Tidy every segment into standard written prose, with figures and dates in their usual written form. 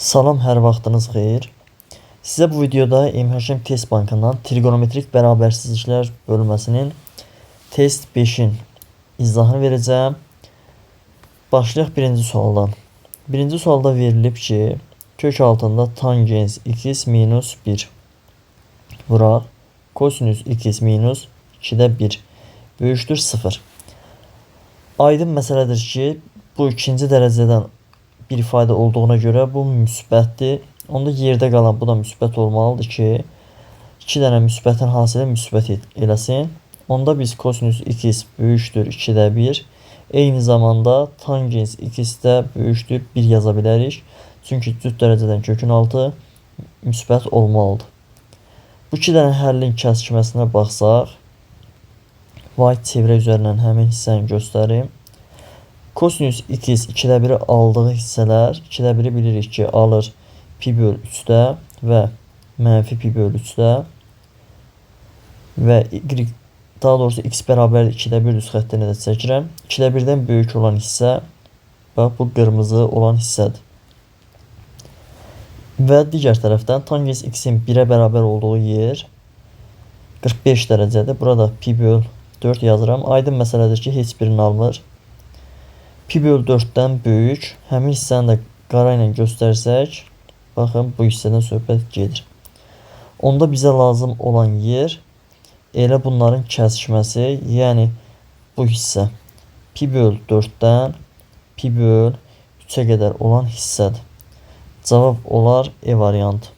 Salam, hər vaxtınız xeyir. Sizə bu videoda MHM Test Bankından trigonometrik bərabərsizliklər bölməsinin test 5-in izahını verəcəyəm. Başlayaq birinci sualdan. Birinci sualda verilib ki, kök altında tangens x minus 1 vuraq kosinüs x minus 2-də 1 böyükdür 0. Aydın məsələdir ki, bu ikinci dərəcədən bir ifadə olduğuna görə bu müsbətdir. Onda yerdə qalan bu da müsbət olmalıdır ki, 2 dənə müsbətin hasili müsbət eləsin. Onda biz kosinüs x böyükdür 2-də 1. Eyni zamanda tangens x də böyükdür 1 yaza bilərik. Çünki cüt dərəcədən kökün altı müsbət olmalıdır. Bu iki dənə həllin kəsişməsinə baxsaq, vahid çevrə üzərindən həmin hissəni göstərim. Kosinüs x 2-də 1-i aldığı hissələr, 2-də 1-i bilirik ki, alır pi böl 3-də və mənfi pi böl 3-də və y, daha doğrusu x bərabərdir 2-də 1 düz xəttini də çəkirəm. 2-də 1-dən böyük olan hissə, bax bu qırmızı olan hissədir. Və digər tərəfdən tangens x-in 1-ə bərabər olduğu yer 45 dərəcədir. Burada pi böl 4 yazıram. Aydın məsələdir ki, heç birini almır. Pi böl 4-dən böyük. Həmin hissəni də qara ilə göstərsək, baxın bu hissədən söhbət gedir. Onda bizə lazım olan yer elə bunların kəsişməsi, yəni bu hissə pi böl 4-dən pi böl 3-ə qədər olan hissədir. Cavab olar E variantı.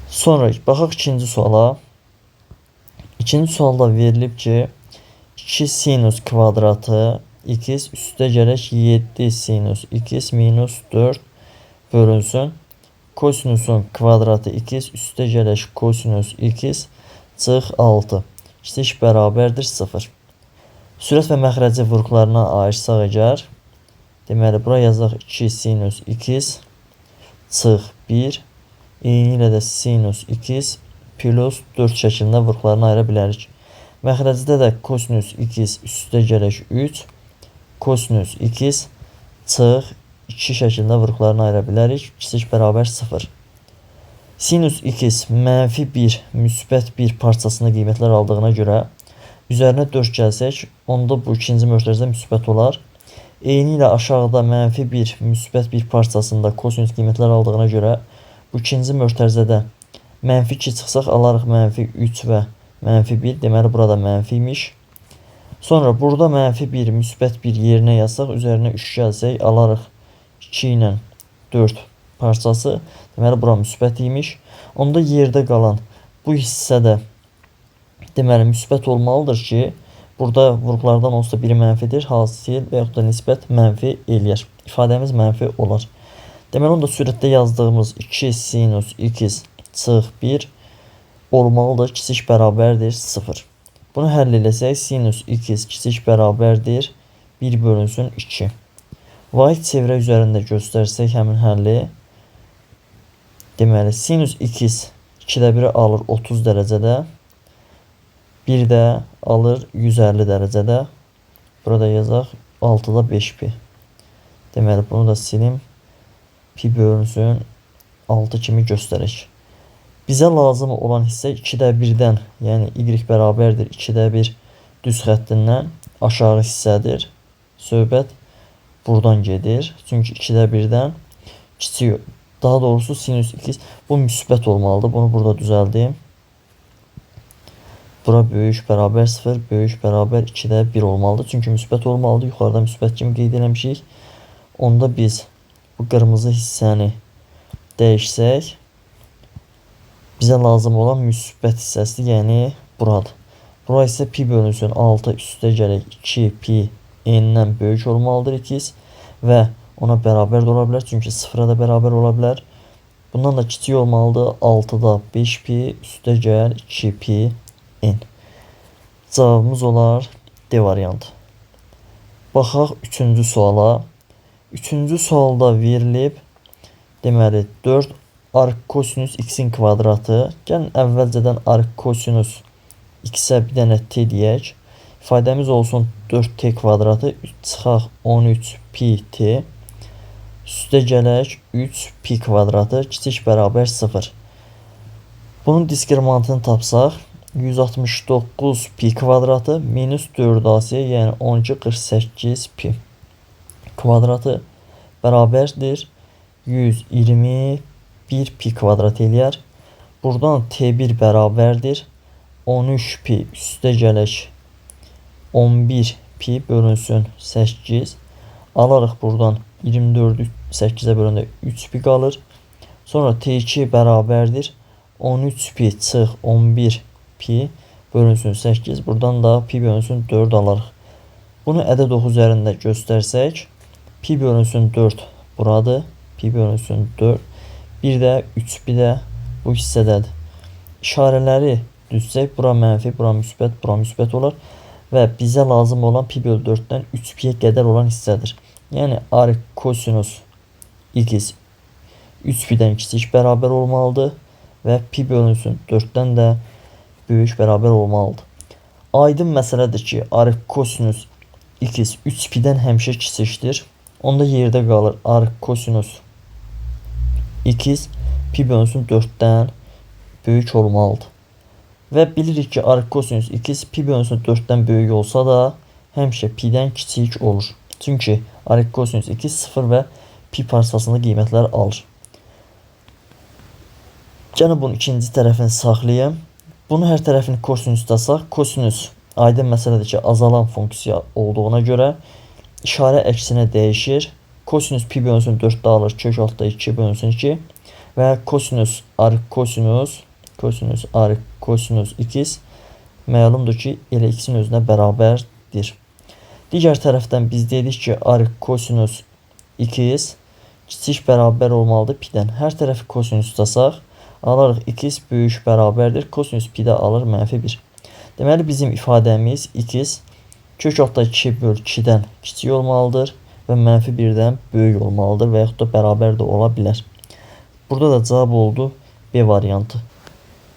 Sonra baxaq ikinci suala. İkinci sualda verilib ki, 2 sinus kvadratı x üstə gələk 7 sinus x minus 4 bölünsün. Kosinusun kvadratı x üstə gələk kosinus x çıx 6. Kiçik bərabərdir 0. Sürət və məxrəci vurğularına ayırsaq əgər, deməli bura yazaq 2 sinus x çıx 1, eyni ilə də sinus x plus 4 şəklində vurğularını ayıra bilərik. Məxrəcdə də kosinus x üstə gələk 3, kosinus x çıx 2 şəklində vurğularını ayıra bilərik. Kiçik bərabər 0. Sinus x mənfi 1, müsbət 1 parçasında qiymətlər aldığına görə üzərinə 4 gəlsək, onda bu ikinci mötərizə müsbət olar. Eyni ilə aşağıda mənfi 1, müsbət 1 parçasında kosinus qiymətlər aldığına görə bu ikinci mötərizədə mənfi 2 çıxsaq alarıq mənfi 3 və mənfi 1. Deməli, burada mənfi imiş. Sonra burada mənfi 1, müsbət 1 yerinə yazsaq, üzərinə 3 gəlsək, alarıq 2 ilə 4 parçası. Deməli, bura müsbət imiş. Onda yerdə qalan bu hissədə deməli, müsbət olmalıdır ki, burada vurğulardan olsa biri mənfidir, hasil və yaxud da nisbət mənfi eləyər. İfadəmiz mənfi olar. Deməli, onda sürətdə yazdığımız 2 sinus x çıx 1 olmalıdır, kiçik bərabərdir 0. Bunu həll eləsək, sinus x kiçik bərabərdir 1 bölünsün 2. Vahid çevrə üzərində göstərsək həmin həlli, deməli, sinus x 2-də 1-i alır 30 dərəcədə, 1 də alır 150 dərəcədə. Burada yazaq 6-da 5 pi. Deməli, bunu da silim. Pi bölünsün 6 kimi göstərək. Bizə lazım olan hissə 2-də 1-dən, yəni y bərabərdir 2-də 1 düz xəttindən aşağı hissədir. Söhbət buradan gedir. Çünki 2-də 1-dən kiçik, daha doğrusu sinus x bu müsbət olmalıdır. Bunu burada düzəldim. Bura böyük bərabər 0, böyük bərabər 2-də 1 olmalıdır. Çünki müsbət olmalıdır. Yuxarıda müsbət kimi qeyd eləmişik. Onda biz bu qırmızı hissəni dəyişsək, bizə lazım olan müsbət hissəsi, yəni buradır. Bura isə pi bölünsün 6 üstə gələk 2 pi n-dən böyük olmalıdır x və ona bərabər də ola bilər. Çünki 0-a da bərabər ola bilər. Bundan da kiçik olmalıdır 6-da 5 pi üstə gəl 2 pi n. Cavabımız olar D variantı. Baxaq üçüncü suala. Üçüncü sualda verilib, deməli 4 arc kosinüs x-in kvadratı. Gəlin əvvəlcədən arc kosinüs x-ə bir dənə t deyək. İfadəmiz olsun 4t kvadratı 3 çıxaq 13 pi t. Üstə gələk 3 pi kvadratı kiçik bərabər 0. Bunun diskriminantını tapsaq 169 pi kvadratı minus 4ac, yəni 12,48 pi kvadratı bərabərdir 121 pi kvadrat eləyər. Buradan T1 bərabərdir 13 pi üstə gələk 11 pi bölünsün 8. Alarıq buradan 24-ü 8-ə böləndə 3 pi qalır. Sonra T2 bərabərdir 13 pi çıx 11 pi bölünsün 8. Buradan da pi bölünsün 4 alarıq. Bunu ədəd oxu üzərində göstərsək, pi bölünsün 4 buradır. Pi bölünsün 4. Bir də 3 pi də bu hissədədir. İşarələri düzsək, bura mənfi, bura müsbət, bura müsbət olar. Və bizə lazım olan pi bölü 4-dən 3 piyə qədər olan hissədir. Yəni arq kosinus x 3 pidən kiçik bərabər olmalıdır və pi bölünsün 4-dən də böyük bərabər olmalıdır. Aydın məsələdir ki, arq kosinus x 3 pidən həmişə kiçikdir. Onda yerdə qalır arq kosinus x pi bölünsün 4-dən böyük olmalıdır. Və bilirik ki, arq kosinus x pi bölünsün 4-dən böyük olsa da həmişə pidən kiçik olur. Çünki arq kosinus x 0 və pi parçasında qiymətlər alır. Gəlin bunun ikinci tərəfini saxlayım. Bunu hər tərəfini kosinusdasaq, kosinus aydın məsələdir ki, azalan funksiya olduğuna görə işarə əksinə dəyişir. Kosinus pi bölünsün 4-də alır, kök altda 2 bölünsün 2 və kosinus arq kosinus, kosinus arq kosinus x məlumdur ki, elə x-in özünə bərabərdir. Digər tərəfdən biz dedik ki, arq kosinus x kiçik bərabər olmalıdır pi-dən. Hər tərəfi kosinusdasaq, alarıq x böyük bərabərdir. Kosinus pi-də alır mənfi 1. Deməli, bizim ifadəmiz x kök altda 2 böl 2-dən kiçik olmalıdır və mənfi 1-dən böyük olmalıdır və yaxud da bərabər də ola bilər. Burada da cavab oldu B variantı.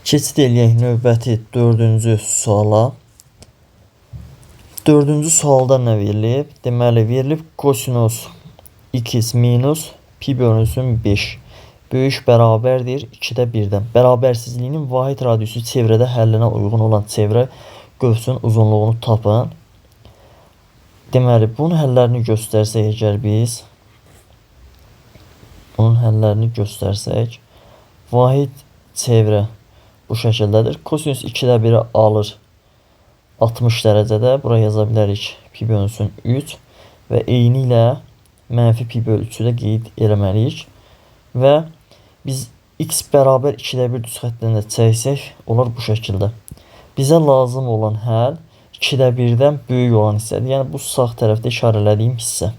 Keçid eləyək növbəti 4-cü suala. 4-cü sualda nə verilib? Deməli, verilib kosinus x minus pi bölünsün 5 böyük bərabərdir 2-də 1-dən. Bərabərsizliyinin vahid radiusu çevrədə həllinə uyğun olan çevrə qövsün uzunluğunu tapın. Deməli, bunun həllərini göstərsək əgər biz, bunun həllərini göstərsək, vahid çevrə bu şəkildədir. Kosinus 2-də 1-i alır 60 dərəcədə. Bura yaza bilərik pi bölünsün 3 və eyni ilə mənfi pi bölü 3-ü də qeyd eləməliyik. Və biz x bərabər 2-də 1 düz xəttini də çəksək, olar bu şəkildə. Bizə lazım olan həll 2-də 1-dən böyük olan hissədir. Yəni, bu sağ tərəfdə işarələdiyim hissə.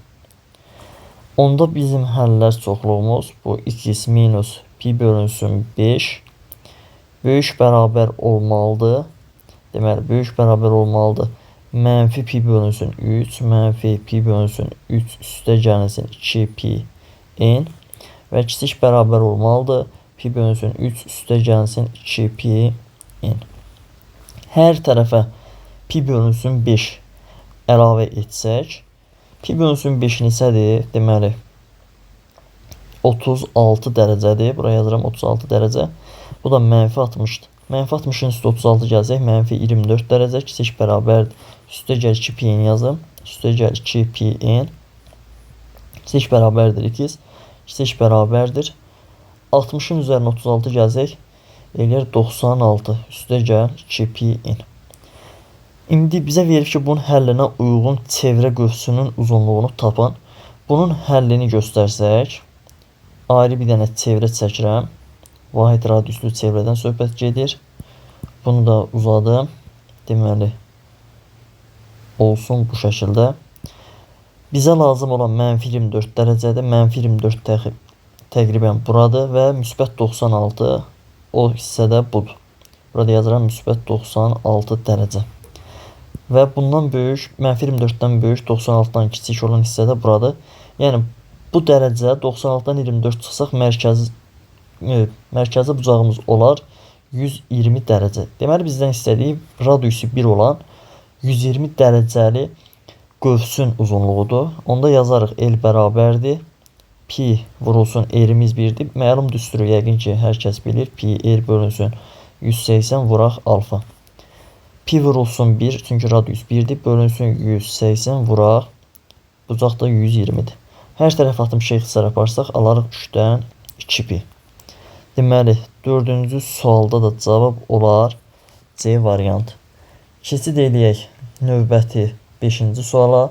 Onda bizim həllər çoxluğumuz bu x minus pi bölünsün 5 böyük bərabər olmalıdır. Deməli, böyük bərabər olmalıdır. Mənfi pi bölünsün 3, mənfi pi bölünsün 3 üstə gəlinsin 2 pi n və kiçik bərabər olmalıdır. Pi bölünsün 3 üstə gəlinsin 2 pi n. Hər tərəfə pi bölünsün 5 əlavə etsək, pi bölünsün 5 neçədir? Deməli, 36 dərəcədir. Buraya yazıram 36 dərəcə. Bu da mənfi 60-dır. Mənfi 60-ın üstə 36 gəlsək, mənfi 24 dərəcə kiçik bərabərdir. Üstə gəl 2 pi n yazım. Üstə gəl 2 pi n. Kiçik bərabərdir x. Kiçik bərabərdir. 60-ın üzərinə 36 gəlsək, eləyər 96. Üstə gəl 2 pi n. İndi bizə verir ki, bunun həllinə uyğun çevrə qövsünün uzunluğunu tapın. Bunun həllini göstərsək, ayrı bir dənə çevrə çəkirəm. Vahid radiuslu çevrədən söhbət gedir. Bunu da uzadım. Deməli, olsun bu şəkildə. Bizə lazım olan mənfi 24 dərəcədir. Mənfi 24 təqribən buradır və müsbət 96 o hissədə budur. Burada yazıram müsbət 96 dərəcə. Və bundan böyük, mənfi 24-dən böyük, 96-dan kiçik olan hissədə buradır. Yəni, bu dərəcə 96-dan 24 çıxsaq, mərkəzi bucağımız olar 120 dərəcə. Deməli, bizdən istədiyi radiusu 1 olan 120 dərəcəli qövsün uzunluğudur. Onda yazarıq L bərabərdir. Pi vurulsun R-imiz 1-dir. Məlum düsturu yəqin ki, hər kəs bilir. Pi R bölünsün 180 vuraq alfa. Pi vurulsun 1, çünki radius 1-dir. Bölünsün 180 vuraq. Bucaq da 120-dir. Hər tərəf 62 ixtisar aparsaq, alarıq 3-dən 2 pi. Deməli, 4-cü sualda da cavab olar C variantı. Keçid eləyək növbəti 5-ci suala.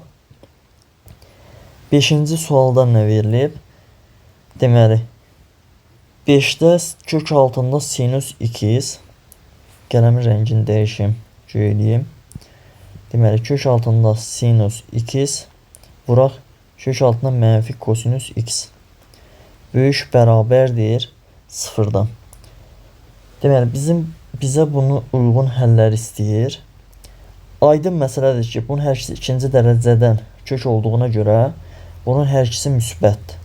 5-ci sualda nə verilib? Deməli, 5-də kök altında sinus x, qələmin rəngini dəyişim, göy eləyim. Deməli, kök altında sinus x, vuraq kök altında mənfi kosinus x böyük bərabərdir 0-dan. Deməli, bizə bunu uyğun həllər istəyir. Aydın məsələdir ki, bunun hər ikisi ikinci dərəcədən kök olduğuna görə bunun hər ikisi müsbətdir.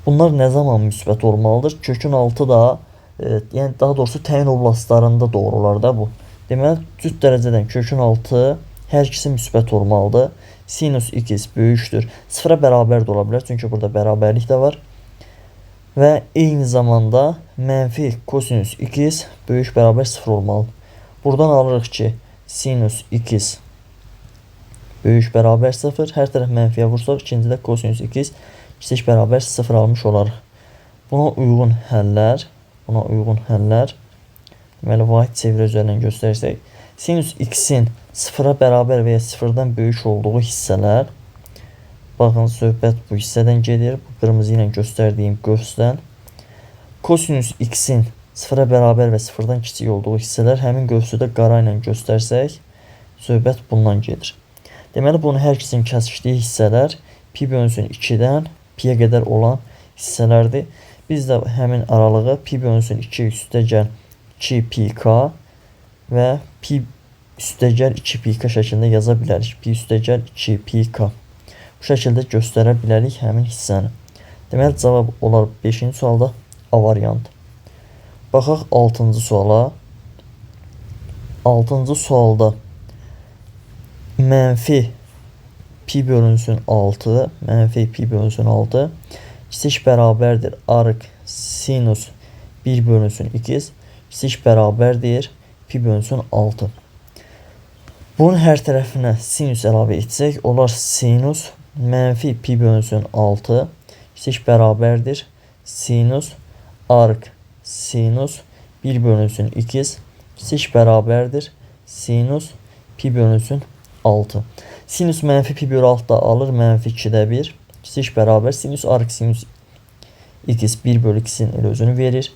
Bunlar nə zaman müsbət olmalıdır? Kökün altı da, yəni daha doğrusu təyin oblastlarında doğru olar da bu. Deməli, cüt dərəcədən kökün altı hər ikisi müsbət olmalıdır. Sinus x böyükdür. Sıfıra bərabər də ola bilər, çünki burada bərabərlik də var. Və eyni zamanda mənfi kosinus x böyük bərabər 0 olmalıdır. Buradan alırıq ki, sinus x böyük bərabər 0. Hər tərəf mənfiyə vursaq, ikincidə kosinus x kiçik bərabər 0 almış olarıq. Buna uyğun həllər, deməli, vahid çevrə üzərindən göstərsək, sinus x-in 0-a bərabər və ya 0-dan böyük olduğu hissələr, baxın, söhbət bu hissədən gedir, bu qırmızı ilə göstərdiyim qövsdən. Kosinus x-in 0-a bərabər və 0-dan kiçik olduğu hissələr, həmin qövsü də qara ilə göstərsək, söhbət bundan gedir. Deməli, bunun hər ikisinin kəsişdiyi hissələr pi bölünsün 2-dən piyə qədər olan hissələrdir. Biz də həmin aralığı pi bölünsün 2 üstəgəl 2 pi k və pi üstəgəl 2 pi k şəklində yaza bilərik. Pi üstəgəl 2 pi k. Bu şəkildə göstərə bilərik həmin hissəni. Deməli, cavab olar 5-ci sualda A variantı. Baxaq 6-cı suala. 6-cı sualda mənfi pi bölünsün 6, mənfi pi bölünsün 6 kiçik bərabərdir arq sinus 1 bölünsün x kiçik bərabərdir pi bölünsün 6. Bunun hər tərəfinə sinus əlavə etsək, olar sinus mənfi pi bölünsün 6 kiçik bərabərdir sinus arq sinus 1 bölünsün x kiçik bərabərdir sinus pi bölünsün 6. Sinus mənfi pi bölü 6 da alır mənfi 2-də 1 kiçik bərabər sinus arq sinus x 1 bölü x-in elə özünü verir.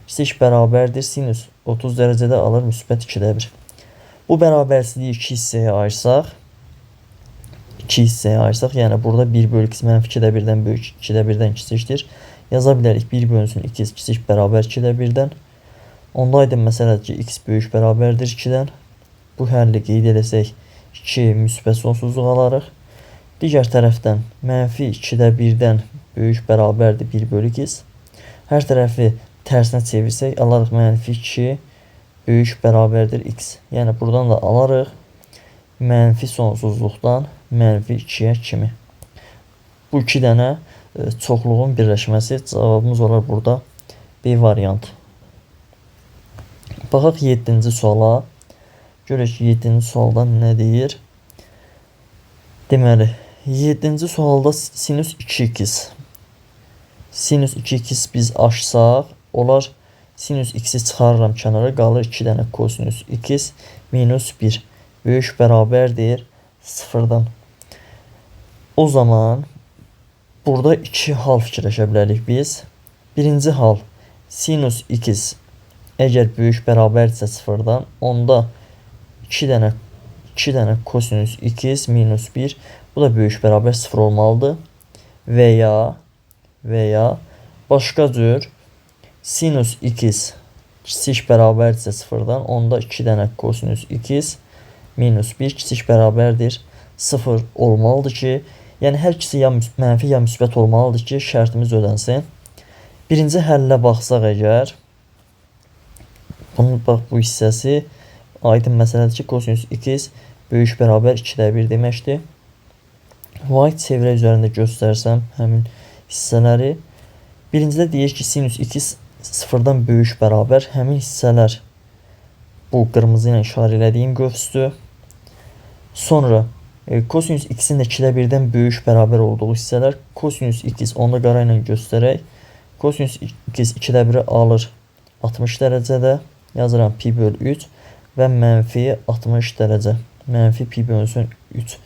Kiçik bərabərdir sinus 30 dərəcədə alır müsbət 2-də 1. Bu bərabərsizliyi 2 hissəyə ayırsaq, 2 hissəyə ayırsaq, yəni burada 1 bölü x mənfi 2-də 1-dən böyük, 2-də 1-dən kiçikdir. Yaza bilərik 1 bölünsün x kiçik bərabər 2-də 1-dən. Onda aydın məsələdir ki, x böyük bərabərdir 2-dən. Bu həlli qeyd edəsək 2 müsbət sonsuzluq alarıq. Digər tərəfdən mənfi 2-də 1-dən böyük bərabərdir 1 bölü x. Hər tərəfi tərsinə çevirsək alarıq mənfi 2 böyük bərabərdir x. Yəni buradan da alarıq mənfi sonsuzluqdan mənfi 2-yə kimi. Bu iki dənə çoxluğun birləşməsi cavabımız olar burada B variantı. Baxaq 7-ci suala. Görək ki, 7-ci sualda nə deyir? Deməli, 7-ci sualda sinus 2x. Sinus 2x biz açsaq, olar sinus x-i çıxarıram kənara, qalır 2 dənə kosinus x minus 1 böyük bərabərdir 0-dan. O zaman burada iki hal fikirləşə bilərik biz. Birinci hal, sinus x əgər böyük bərabərdirsə 0-dan, onda 2 dənə kosinus x minus 1, bu da böyük bərabər 0 olmalıdır. Və ya başqa cür sinus x kiçik bərabərdirsə 0-dan, onda 2 dənə kosinus x minus 1 kiçik bərabərdir 0 olmalıdır ki, yəni hər ikisi ya mənfi ya müsbət olmalıdır ki, şərtimiz ödənsin. Birinci həllə baxsaq əgər, bunun bax bu hissəsi aydın məsələdir ki, kosinus x böyük bərabər 2-də 1 deməkdir. Vahid çevrə üzərində göstərsəm həmin hissələri. Birincidə deyir ki, sinus x sıfırdan böyük bərabər. Həmin hissələr bu qırmızı ilə işarə elədiyim qövsdür. Sonra kosinüs x-in də 2-də 1-dən böyük bərabər olduğu hissələr. Kosinüs x, onu da qara ilə göstərək. Kosinüs x 2-də 1-i alır 60 dərəcədə. Yazıram pi böl 3 və mənfi 60 dərəcə. Mənfi pi bölünsün 3.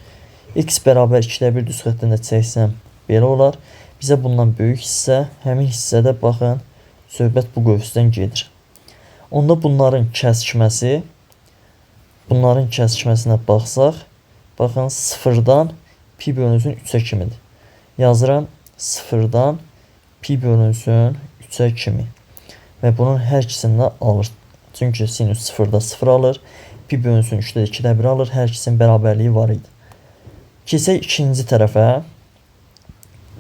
X bərabər 2-də 1 düz xəttində çəksəm belə olar. Bizə bundan böyük hissə, həmin hissədə baxın, söhbət bu qövsdən gedir. Onda bunların kəsişməsi, bunların kəsişməsinə baxsaq, baxın 0-dan pi bölünsün 3-ə kimidir. Yazıram 0-dan pi bölünsün 3-ə kimi. Və bunun hər ikisini də alır. Çünki sinüs 0-da 0 alır, pi bölünsün 3-də də 2-də 1 alır. Hər ikisinin bərabərliyi var idi. Keçək ikinci tərəfə.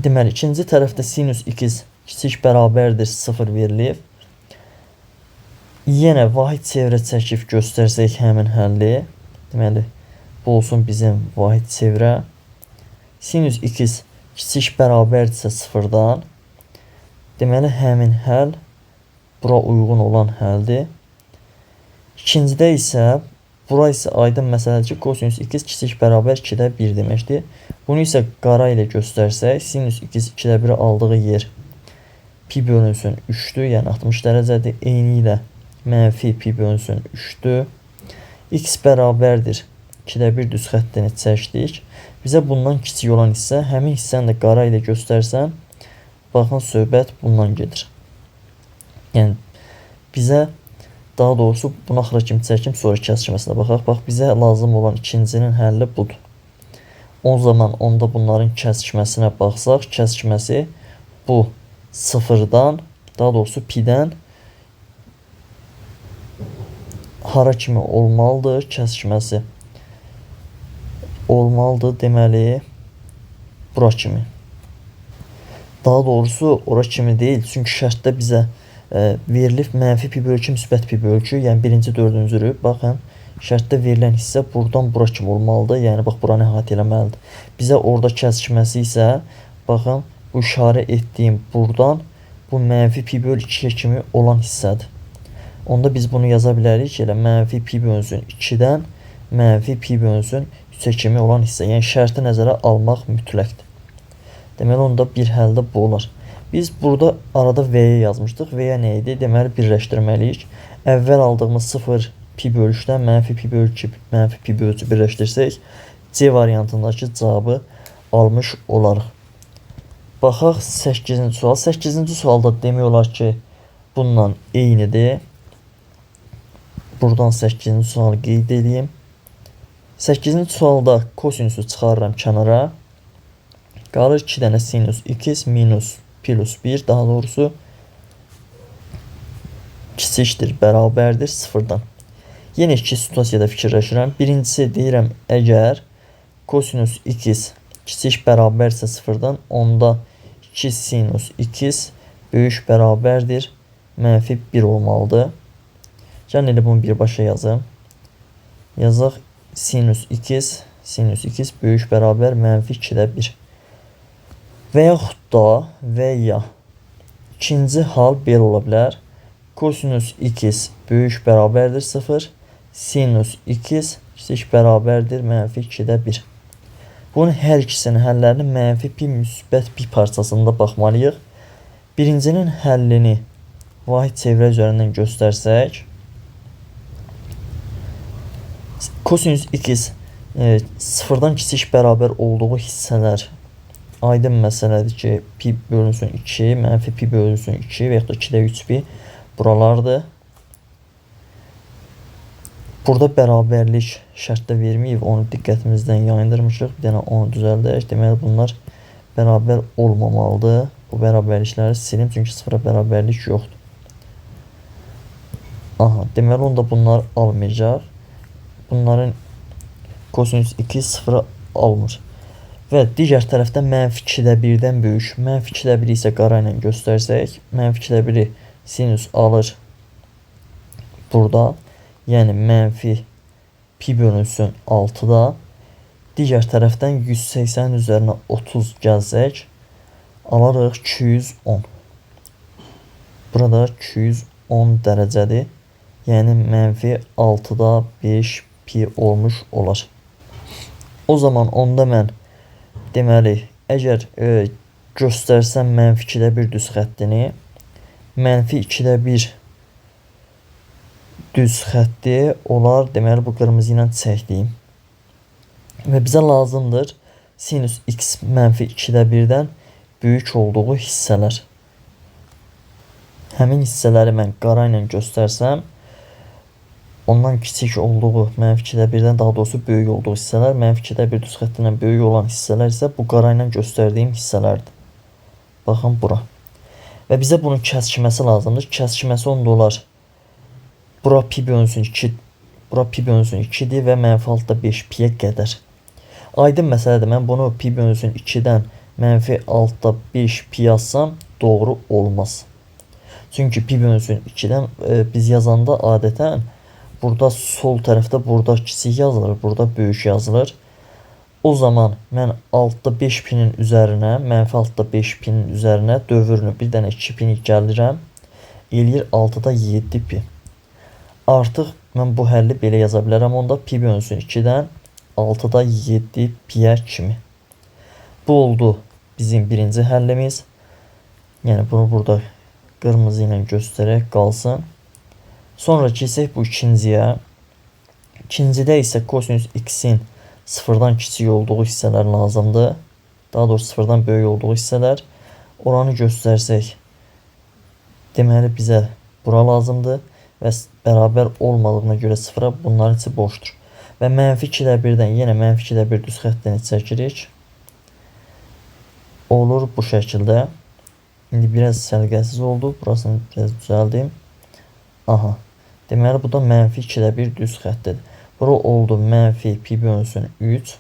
Deməli, ikinci tərəfdə sinüs x kiçik bərabərdir 0 verilib. Yenə vahid çevrə çəkib göstərsək həmin həlli. Deməli, bu olsun bizim vahid çevrə. Sinüs x kiçik bərabərdirsə 0-dan. Deməli, həmin həll bura uyğun olan həldir. İkincidə isə bura isə aydın məsələdir ki, kosinüs x kiçik bərabər 2-də 1 deməkdir. Bunu isə qara ilə göstərsək, sinüs x 2-də 1-i aldığı yer pi bölünsün 3-dür, yəni 60 dərəcədir. Eyni ilə mənfi pi bölünsün 3-dür. X bərabərdir 2-də 1 düz xəttini çəkdik. Bizə bundan kiçik olan hissə, həmin hissəni də qara ilə göstərsəm, baxın, söhbət bundan gedir. Yəni, bizə daha doğrusu bunu axıra kimi çəkim, sonra kəsişməsinə baxaq. Bax, bizə lazım olan ikincinin həlli budur. O zaman onda bunların kəsişməsinə baxsaq, kəsişməsi bu sıfırdan, daha doğrusu pidən hara kimi olmalıdır kəsişməsi? Olmalıdır, deməli, bura kimi. Daha doğrusu ora kimi deyil, çünki şərtdə bizə verilib mənfi pi bölü 2, müsbət pi bölü 2, yəni birinci, dördüncü rüb. Baxın, şərtdə verilən hissə buradan bura kimi olmalıdır. Yəni, bax, buranı əhatə eləməlidir. Bizə orada kəsişməsi isə, baxın, bu işarə etdiyim buradan bu mənfi pi bölü 2-yə kimi olan hissədir. Onda biz bunu yaza bilərik ki, elə mənfi pi bölünsün 2-dən mənfi pi bölünsün 3-ə kimi olan hissə. Yəni, şərti nəzərə almaq mütləqdir. Deməli, onda bir həldə bu olar. Biz burada arada V-yə yazmışdıq. V-yə nə idi? Deməli, birləşdirməliyik. Əvvəl aldığımız 0 pi bölü 3-dən mənfi pi bölü 2, mənfi pi bölü 3-ü birləşdirsək, C variantındakı cavabı almış olarıq. Baxaq 8-ci sual. 8-ci sualda demək olar ki, bununla eynidir. Buradan 8-ci sualı qeyd edeyim. 8-ci sualda kosinüsü çıxarıram kənara. Qalır 2 dənə sinüs x minus plus 1, daha doğrusu kiçikdir, bərabərdir 0-dan. Yenə iki situasiyada fikirləşirəm. Birincisi deyirəm, əgər kosinüs x kiçik bərabərsə 0-dan, onda 2 sinus x böyük bərabərdir, mənfi 1 olmalıdır. Gəlin elə bunu birbaşa yazım. Yazaq sinus x, sinus x böyük bərabər mənfi 2-də 1. Və yaxud da, və ya ikinci hal belə ola bilər. Kosinüs x böyük bərabərdir 0, sinus x kiçik bərabərdir mənfi 2-də 1. Bunun hər ikisinin həllərini mənfi pi müsbət pi parçasında baxmalıyıq. Birincinin həllini vahid çevrə üzərindən göstərsək, kosinüs x sıfırdan kiçik bərabər olduğu hissələr aydın məsələdir ki, pi bölünsün 2, mənfi pi bölünsün 2 və yaxud da 2-də 3 pi buralardır. Burada bərabərlik şərtdə verməyib, onu diqqətimizdən yayındırmışıq. Bir dənə onu düzəldək. Deməli, bunlar bərabər olmamalıdır. Bu bərabərlikləri silim, çünki sıfıra bərabərlik yoxdur. Aha, deməli, onda bunlar almayacaq. Bunların kosinüs 2 sıfıra almır. Və digər tərəfdə mənfi 2-də 1-dən böyük. Mənfi 2-də 1-i isə qara ilə göstərsək, mənfi 2-də 1-i sinüs alır burada. Yəni, mənfi pi bölünsün 6-da. Digər tərəfdən 180-in üzərinə 30 gəlsək, Alarıq 210. Burada 210 dərəcədir. Yəni mənfi 6-da 5 pi olmuş olar. O zaman onda mən deməli, əgər göstərsəm mənfi 2-də 1 düz xəttini, mənfi 2-də 1 düz xətti olar, deməli bu qırmızı ilə çəkdiyim. Və bizə lazımdır sinus x mənfi 2-də 1-dən böyük olduğu hissələr. Həmin hissələri mən qara ilə göstərsəm, ondan kiçik olduğu mənfi 2-də 1-dən daha doğrusu böyük olduğu hissələr, mənfi 2-də 1 düz xəttindən böyük olan hissələr isə bu qara ilə göstərdiyim hissələrdir. Baxın bura. Və bizə bunun kəskməsi lazımdır. Kəskməsi onda olar. Bura pi bölünsün 2, bura pi bölünsün 2-dir və mənfi 6-da 5 piyə qədər. Aydın məsələdir. Mən bunu pi bölünsün 2-dən mənfi 6-da 5 pi yazsam doğru olmaz. Çünki pi bölünsün 2-dən biz yazanda adətən burada sol tərəfdə burada kiçik yazılır, burada böyük yazılır. O zaman mən 6-da 5 pinin üzərinə, mənfi 6-da 5 pinin üzərinə dövrünü bir dənə 2 pini gəlirəm. Eləyir 6-da 7 pi. Artıq mən bu həlli belə yaza bilərəm. Onda pi bölünsün 2-dən 6-da 7 piyə kimi. Bu oldu bizim birinci həllimiz. Yəni bunu burada qırmızı ilə göstərək qalsın. Sonra keçsək bu ikinciyə. İkincidə isə kosinüs x-in sıfırdan kiçik olduğu hissələr lazımdır. Daha doğrusu sıfırdan böyük olduğu hissələr. Oranı göstərsək, deməli bizə bura lazımdır və bərabər olmadığına görə sıfıra bunların içi boşdur. Və mənfi 2-də 1-dən yenə mənfi 2-də 1 düz xəttini çəkirik. Olur bu şəkildə. İndi biraz səliqəsiz oldu. Burasını biraz düzəldim. Aha. Deməli bu da mənfi 2-də 1 düz xəttidir. Bura oldu mənfi pi bölünsün 3.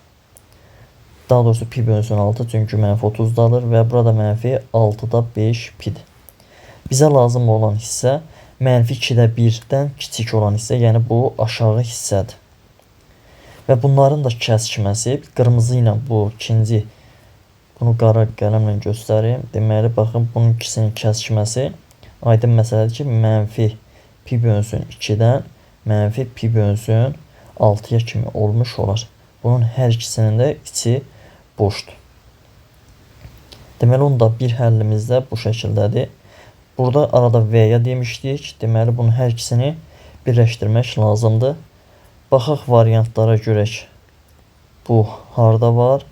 Daha doğrusu pi bölünsün 6, çünki mənfi 30 da alır və burada mənfi 6-da 5 pidir. Bizə lazım olan hissə mənfi 2-də 1-dən kiçik olan hissə, yəni bu aşağı hissədir. Və bunların da kəskməsi qırmızı ilə bu ikinci, bunu qara qələmlə göstərim. Deməli, baxın, bunun ikisinin kəskməsi aydın məsələdir ki, mənfi pi bölünsün 2-dən mənfi pi bölünsün 6-ya kimi olmuş olar. Bunun hər ikisinin də içi boşdur. Deməli, onda bir həllimiz də bu şəkildədir. Burada arada V-ya demişdik. Deməli, bunun hər ikisini birləşdirmək lazımdır. Baxaq variantlara görək. Bu harda var?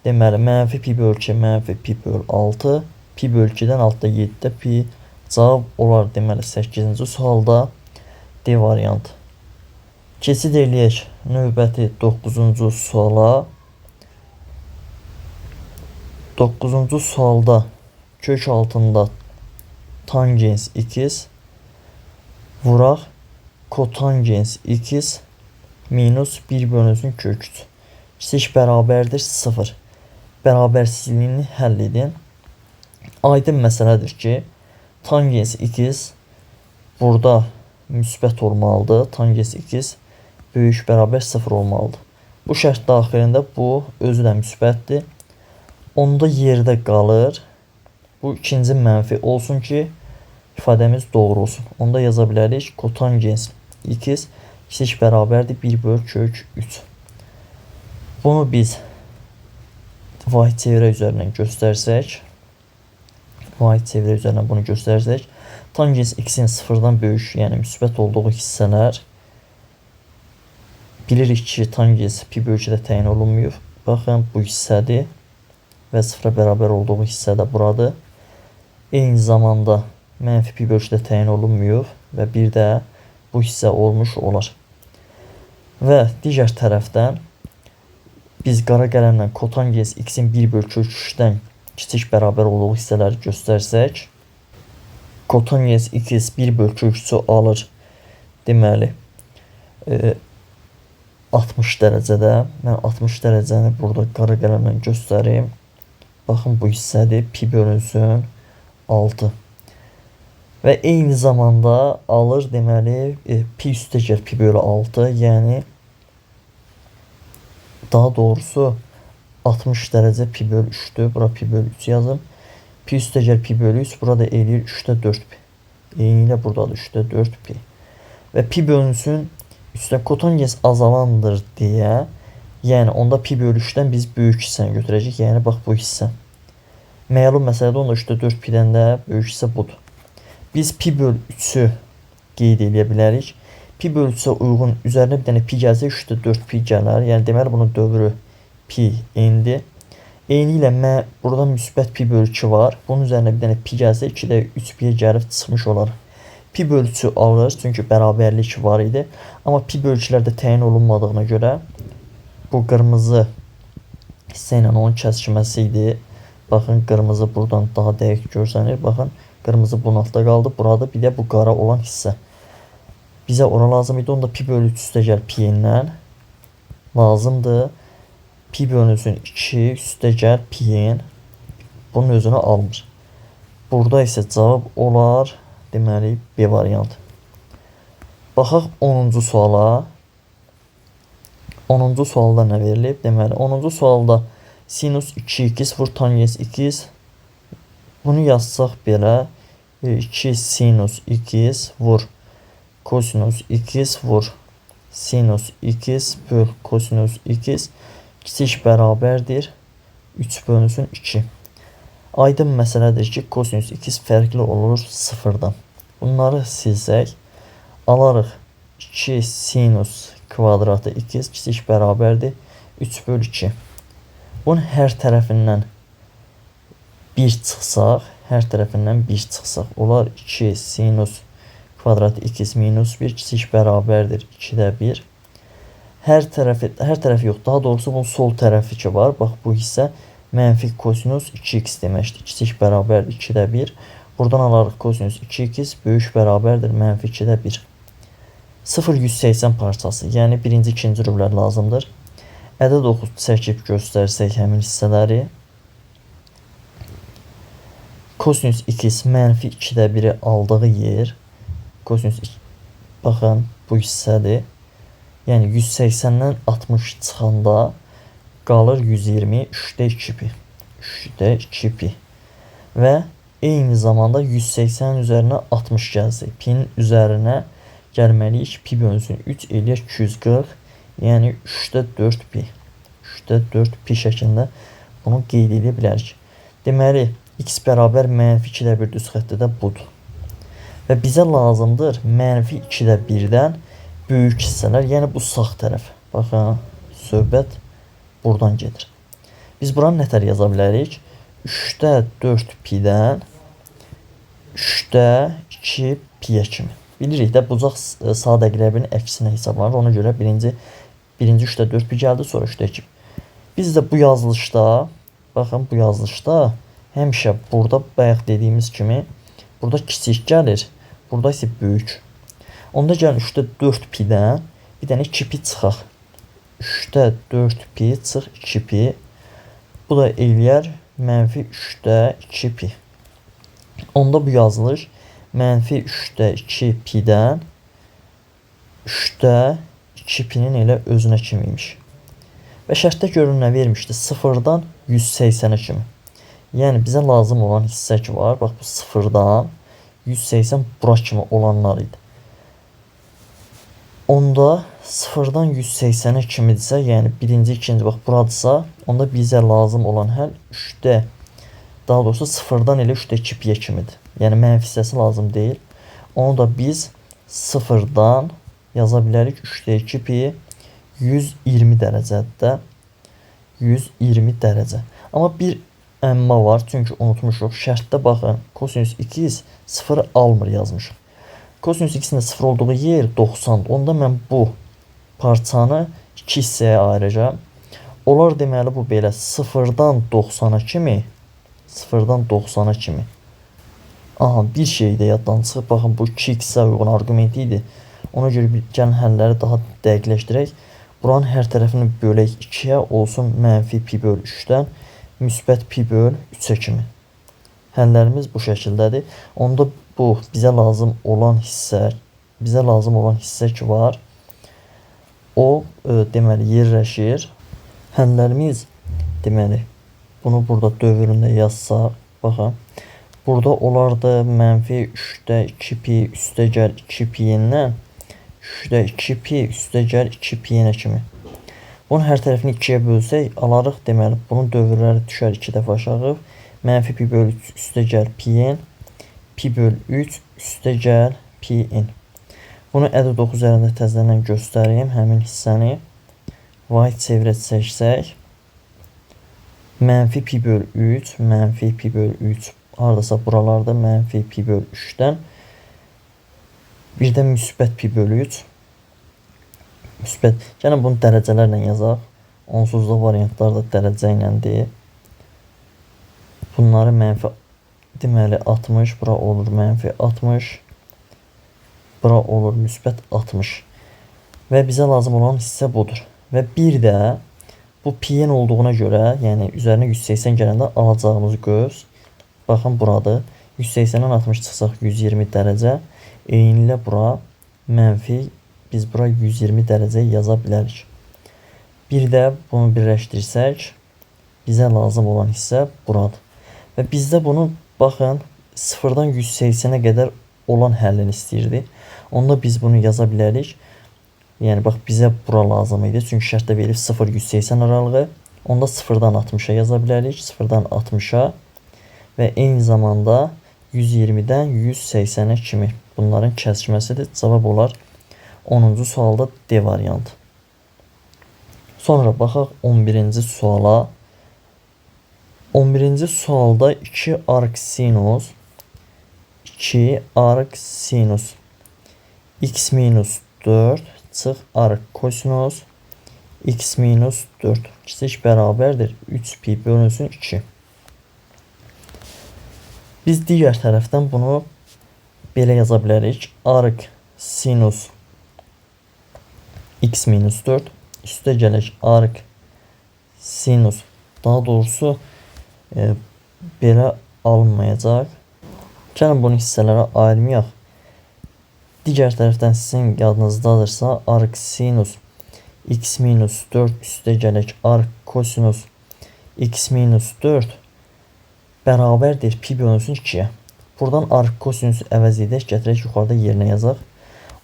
Deməli, mənfi pi böl 2, mənfi pi böl 6. Pi böl 2-dən 6-da 7-də pi. Cavab olar, deməli, 8-ci sualda D variantı. Keçid eləyək növbəti 9-cu suala. 9-cu sualda kök altında tangens x vuraq kotangens x minus 1 bölünsün kök 3. Kiçik bərabərdir 0. Bərabərsizliyini həll edin. Aydın məsələdir ki, tangens x burada müsbət olmalıdır. Tangens x böyük bərabər 0 olmalıdır. Bu şərt daxilində bu özü də müsbətdir. Onda yerdə qalır. Bu ikinci mənfi olsun ki, ifadəmiz doğru olsun. Onda yaza bilərik kotangens x kiçik bərabərdir 1 böl kök 3. Bunu biz vahid çevirə üzərindən göstərsək, vahid çevirə üzərindən bunu göstərsək, tangens x-in sıfırdan böyük, yəni müsbət olduğu hissələr, bilirik ki, tangens pi bölü 2-də təyin olunmuyor. Baxın, bu hissədir və sıfıra bərabər olduğu hissə də buradır. Eyni zamanda mənfi pi bölü 2-də təyin olunmuyor və bir də bu hissə olmuş olar. Və digər tərəfdən biz qara qələmlə kotangens x-in 1 bölü kök 3-dən kiçik bərabər olduğu hissələri göstərsək, kotangens x 1 bölü kök 3-ü alır, deməli, 60 dərəcədə. Mən 60 dərəcəni burada qara qələmlə göstərim. Baxın, bu hissədir. Pi bölünsün 6. Və eyni zamanda alır, deməli, pi üstəgəl pi bölü 6, yəni daha doğrusu 60 dərəcə pi bölü 3-dür. Bura pi bölü 3 yazım. Pi üstə gəl pi bölü 3. Burada eləyir 3-də 4 pi. Eynilə buradadır 3-də 4 pi. Və pi bölünsün 3-dən kotangens azalandır deyə, yəni onda pi bölü 3-dən biz böyük hissəni götürəcəyik. Yəni bax bu hissə. Məlum məsələdə onda 3-də 4 pi-dən də böyük hissə budur. Biz pi bölü 3-ü qeyd eləyə bilərik. Pi bölü 3-ə uyğun üzərinə bir dənə pi gəlsə 3-də 4 pi gələr. Yəni deməli bunun dövrü pi indi. Eynilə burada müsbət pi bölü 2 var. Bunun üzərinə bir dənə pi gəlsə 2-də 3 piyə gəlib çıxmış olar. Pi bölü 3-ü alır, çünki bərabərlik var idi. Amma pi bölü 2-lər də təyin olunmadığına görə bu qırmızı hissə ilə onun kəsişməsi idi. Baxın, qırmızı buradan daha dəqiq görsənir. Baxın, qırmızı bunun altda qaldı. Burada bir də bu qara olan hissə. Bizə ora lazım idi. Onda pi bölü 3 üstə gəl pi ilə lazımdır. Pi bölünsün 2 üstə gəl pi-in. Bunun özünü almır. Burada isə cavab olar. Deməli, B variantı. Baxaq 10-cu suala. 10-cu sualda nə verilib? Deməli, 10-cu sualda sinus 2x vur tangens x. Bunu yazsaq belə 2 sinus x vur kosinus x vur sinus x böl kosinus x kiçik bərabərdir 3 bölünsün 2. Aydın məsələdir ki, kosinus x fərqli olur sıfırdan. Bunları silsək, alarıq 2 sinus kvadratı x kiçik bərabərdir 3 bölü 2. Bunun hər tərəfindən 1 çıxsaq, hər tərəfindən 1 çıxsaq, olar 2 sinus kvadratı x minus 1 kiçik bərabərdir 2-də 1. Hər tərəfi yox, daha doğrusu bunun sol tərəfi ki var. Bax, bu hissə mənfi kosinus 2x deməkdir. Kiçik bərabərdir 2-də 1. Buradan alarıq kosinus 2x böyük bərabərdir mənfi 2-də 1. 0,180 parçası, yəni birinci, ikinci rövlər lazımdır. Ədəd oxu çəkib göstərsək həmin hissələri. Kosinus x mənfi 2-də 1-i aldığı yer, kosinus, baxın, bu hissədir. Yəni 180-dən 60 çıxanda qalır 120, 3-də 2 pi. 3-də 2 pi. Və eyni zamanda 180-in üzərinə 60 gəlsək, pinin üzərinə gəlməliyik. Pi bölünsün 3 eləyər 240, yəni 3-də 4 pi. 3-də 4 pi şəklində bunu qeyd edə bilərik. Deməli, x bərabər mənfi 2-də 1 düz xətti də budur. Və bizə lazımdır mənfi 2-də 1-dən böyük hissələr, yəni bu sağ tərəf. Baxın, söhbət buradan gedir. Biz buranı nətər yaza bilərik? 3-də 4 pi-dən 3-də 2 pi-yə kimi. Bilirik də, bucaq saat əqrəbinin əksinə hesablanır. Ona görə birinci 3-də 4 pi gəldi, sonra 3-də 2. Biz də bu yazılışda, baxın, bu yazılışda həmişə burada bayaq dediyimiz kimi burada kiçik gəlir, burada isə böyük. Onda gəlin 3-də 4 pi-dən bir dənə 2 pi çıxaq. 3-də 4 pi çıx 2 pi. Bu da eləyər mənfi 3-də 2 pi. Onda bu yazılış mənfi 3-də 2 pi-dən 3-də 2 pi-nin elə özünə kimi imiş. Və şərtdə görün nə vermişdi? 0-dan 180-ə kimi. Yəni bizə lazım olan hissə ki var. Bax bu 0-dan 180 bura kimi olanlar idi. Onda 0-dan 180-ə kimidirsə, yəni birinci, ikinci, bax buradırsa, onda bizə lazım olan həll 3-də, daha doğrusu 0-dan elə 3-də 2 pi-yə kimidir. Yəni mənfi hissəsi lazım deyil. Onu da biz 0-dan yaza bilərik 3-də 2 pi 120 dərəcədə. 120 dərəcə. Amma bir əmma var, çünki unutmuşuq. Şərtdə baxın, kosinus x 0 almır yazmışıq. Kosinus x-in də 0 olduğu yer 90-dır. Onda mən bu parçanı 2 hissəyə ayıracağam. Olar deməli bu belə 0-dan 90-a kimi, 0-dan 90-a kimi. Aha, bir şey də yaddan çıxıb. Baxın, bu 2x-ə uyğun arqumenti idi. Ona görə gəlin həlləri daha dəqiqləşdirək. Buranın hər tərəfini bölək 2-yə, olsun mənfi pi böl 3-dən müsbət pi böl 3-ə kimi. Həllərimiz bu şəkildədir. Onda bu bizə lazım olan hissə, bizə lazım olan hissə ki var, o deməli yerləşir. Həllərimiz deməli bunu burada dövründə yazsaq, baxın. Burada olardı mənfi 3-də 2 pi üstə gəl 2 pi-dən 3-də 2 pi üstə gəl 2 pi-nə kimi. Bunun hər tərəfini 2-yə bölsək, alarıq deməli, bunun dövrləri düşər 2 dəfə aşağı. Mənfi pi böl 3 üstə gəl pi-n, pi böl 3 üstə gəl pi-n. Bunu ədəd 9 üzərində təzədən göstərim, həmin hissəni. Vahid çevirə çəksək, mənfi pi böl 3, mənfi pi böl 3, haradasa buralarda mənfi pi böl 3-dən, bir də müsbət pi böl 3, müsbət, gəlin bunu dərəcələrlə yazaq, onsuz da variantlar da dərəcə iləndir. Bunları mənfi, deməli 60, bura olur mənfi 60, bura olur müsbət 60. Və bizə lazım olan hissə budur. Və bir də bu pi-nin olduğuna görə, yəni üzərinə 180 gələndə alacağımız qövs, baxın buradır. 180-dən 60 çıxsaq 120 dərəcə, eynilə bura mənfi, biz bura 120 dərəcə yaza bilərik. Bir də bunu birləşdirsək, bizə lazım olan hissə buradır. Və bizdə bunu, baxın, 0-dan 180-ə qədər olan həllini istəyirdi. Onda biz bunu yaza bilərik. Yəni, bax, bizə bura lazım idi. Çünki şərtdə verib 0-180 aralığı. Onda 0-dan 60-a yaza bilərik. 0-dan 60-a və eyni zamanda 120-dən 180-ə kimi bunların kəsişməsidir. Cavab olar 10-cu sualda D variantı. Sonra baxaq 11-ci suala. 11-ci sualda 2 arc sinus 2 arc sinus x minus 4 çıx arc kosinus x minus 4 kiçik bərabərdir 3 pi bölünsün 2. Biz digər tərəfdən bunu belə yaza bilərik. Arc sinus x minus 4 üstə gələk arc sinus, daha doğrusu belə alınmayacaq. Gəlin bunu hissələrə ayırmayaq. Digər tərəfdən sizin yadınızdadırsa arc sinus x minus 4 üstə gələk arc kosinus x minus 4 bərabərdir pi bölünsün 2-yə. Buradan arc kosinusu əvəz edək, gətirək yuxarıda yerinə yazaq.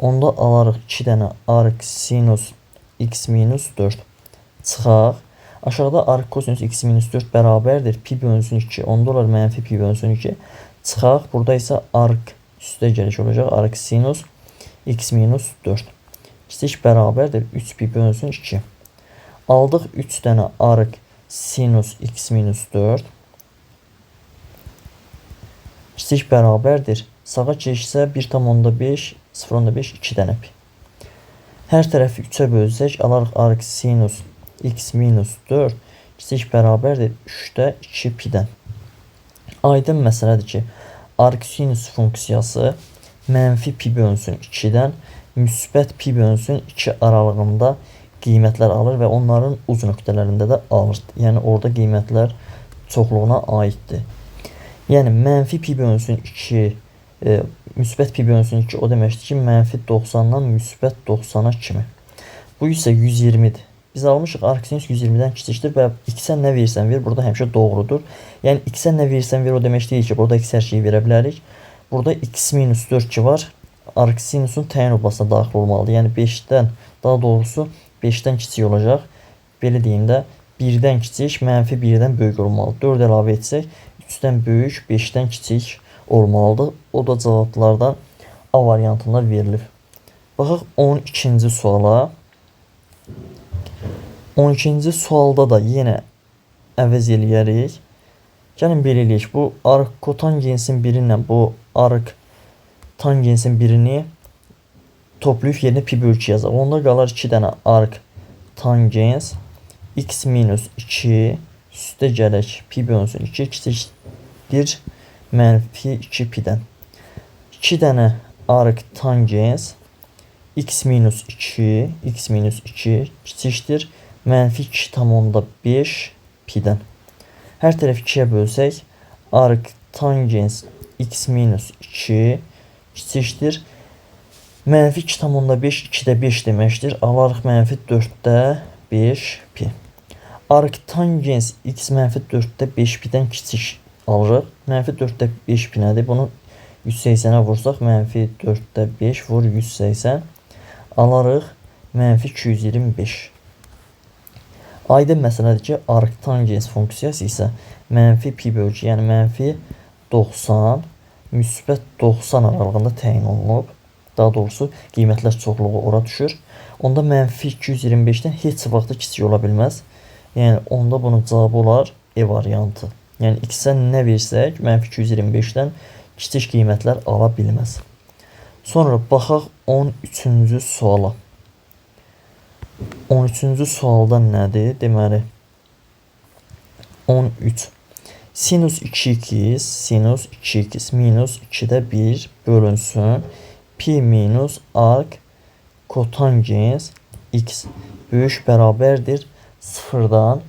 Onda alarıq 2 dənə arc sinus x minus 4. Çıxaq. Aşağıda arc kosinus x minus 4 bərabərdir pi bölünsün 2. Onda olar mənfi pi bölünsün 2. Çıxaq. Burada isə arc üstə gəliş olacaq. Arc sinus x minus 4. Kiçik bərabərdir 3 pi bölünsün 2. Aldıq 3 dənə arc sinus x minus 4. Kiçik bərabərdir. Sağa keçsə 1,5, 0,5, 2 dənə pi. Hər tərəfi 3-ə bölsək, alarıq arc sinus x minus 4 kiçik bərabərdir 3-də 2 pi-dən. Aydın məsələdir ki, arc sinus funksiyası mənfi pi bölünsün 2-dən müsbət pi bölünsün 2 aralığında qiymətlər alır və onların uc nöqtələrində də alır. Yəni orada qiymətlər çoxluğuna aiddir. Yəni mənfi pi bölünsün 2, müsbət pi bölünsün 2 o deməkdir ki, mənfi 90-dan müsbət 90-a kimi. Bu isə 120-dir. Biz almışıq arc sinus 120-dən kiçikdir və x-ə nə verirsən ver, burada həmişə doğrudur. Yəni x-ə nə verirsən ver o demək deyil ki, burada x hər şeyi verə bilərik. Burada x minus 4 ki var, arc sinusun təyin oblasına daxil olmalıdır. Yəni 5-dən, daha doğrusu 5-dən kiçik olacaq. Belə deyim də, 1-dən kiçik, mənfi 1-dən böyük olmalıdır. 4 əlavə etsək, 3-dən böyük, 5-dən kiçik olmalıdır. O da cavablardan A variantında verilir. Baxaq 12-ci suala. 12-ci sualda da yenə əvəz eləyərik. Gəlin belə eləyək. Bu arc kotangensin biri ilə bu arc tangensin birini toplayıb yerinə pi bölü 2 yazaq. Onda qalar 2 dənə arc tangens x minus 2 üstə gələk pi bölünsün 2 kiçikdir mənfi 2 pi-dən. 2 dənə arc tangens x minus 2 x minus 2 kiçikdir mənfi 2,5 pi-dən. Hər tərəf 2-yə bölsək, arc tangens x minus 2 kiçikdir mənfi 2,5 2-də 5 deməkdir. Alarıq mənfi 4-də 5 pi. Arc tangens x mənfi 4-də 5 pi-dən kiçik alırıq. Mənfi 4-də 5 pi nədir? Bunu 180-ə vursaq, mənfi 4-də 5 vur 180 alarıq mənfi 225. Aydın məsələdir ki, arctangens funksiyası isə mənfi pi bölü 2, yəni mənfi 90, müsbət 90 aralığında təyin olunub. Daha doğrusu, qiymətlər çoxluğu ora düşür. Onda mənfi 225-dən heç vaxtı kiçik ola bilməz. Yəni, onda bunun cavabı olar E variantı. Yəni, x-ə nə versək, mənfi 225-dən kiçik qiymətlər ala bilməz. Sonra baxaq 13-cü suala. 13-cü sualda nədir? Deməli, 13. Sinus 2x, sinus 2x minus 2-də 1 bölünsün. Pi minus arc kotangens x böyük bərabərdir 0-dan.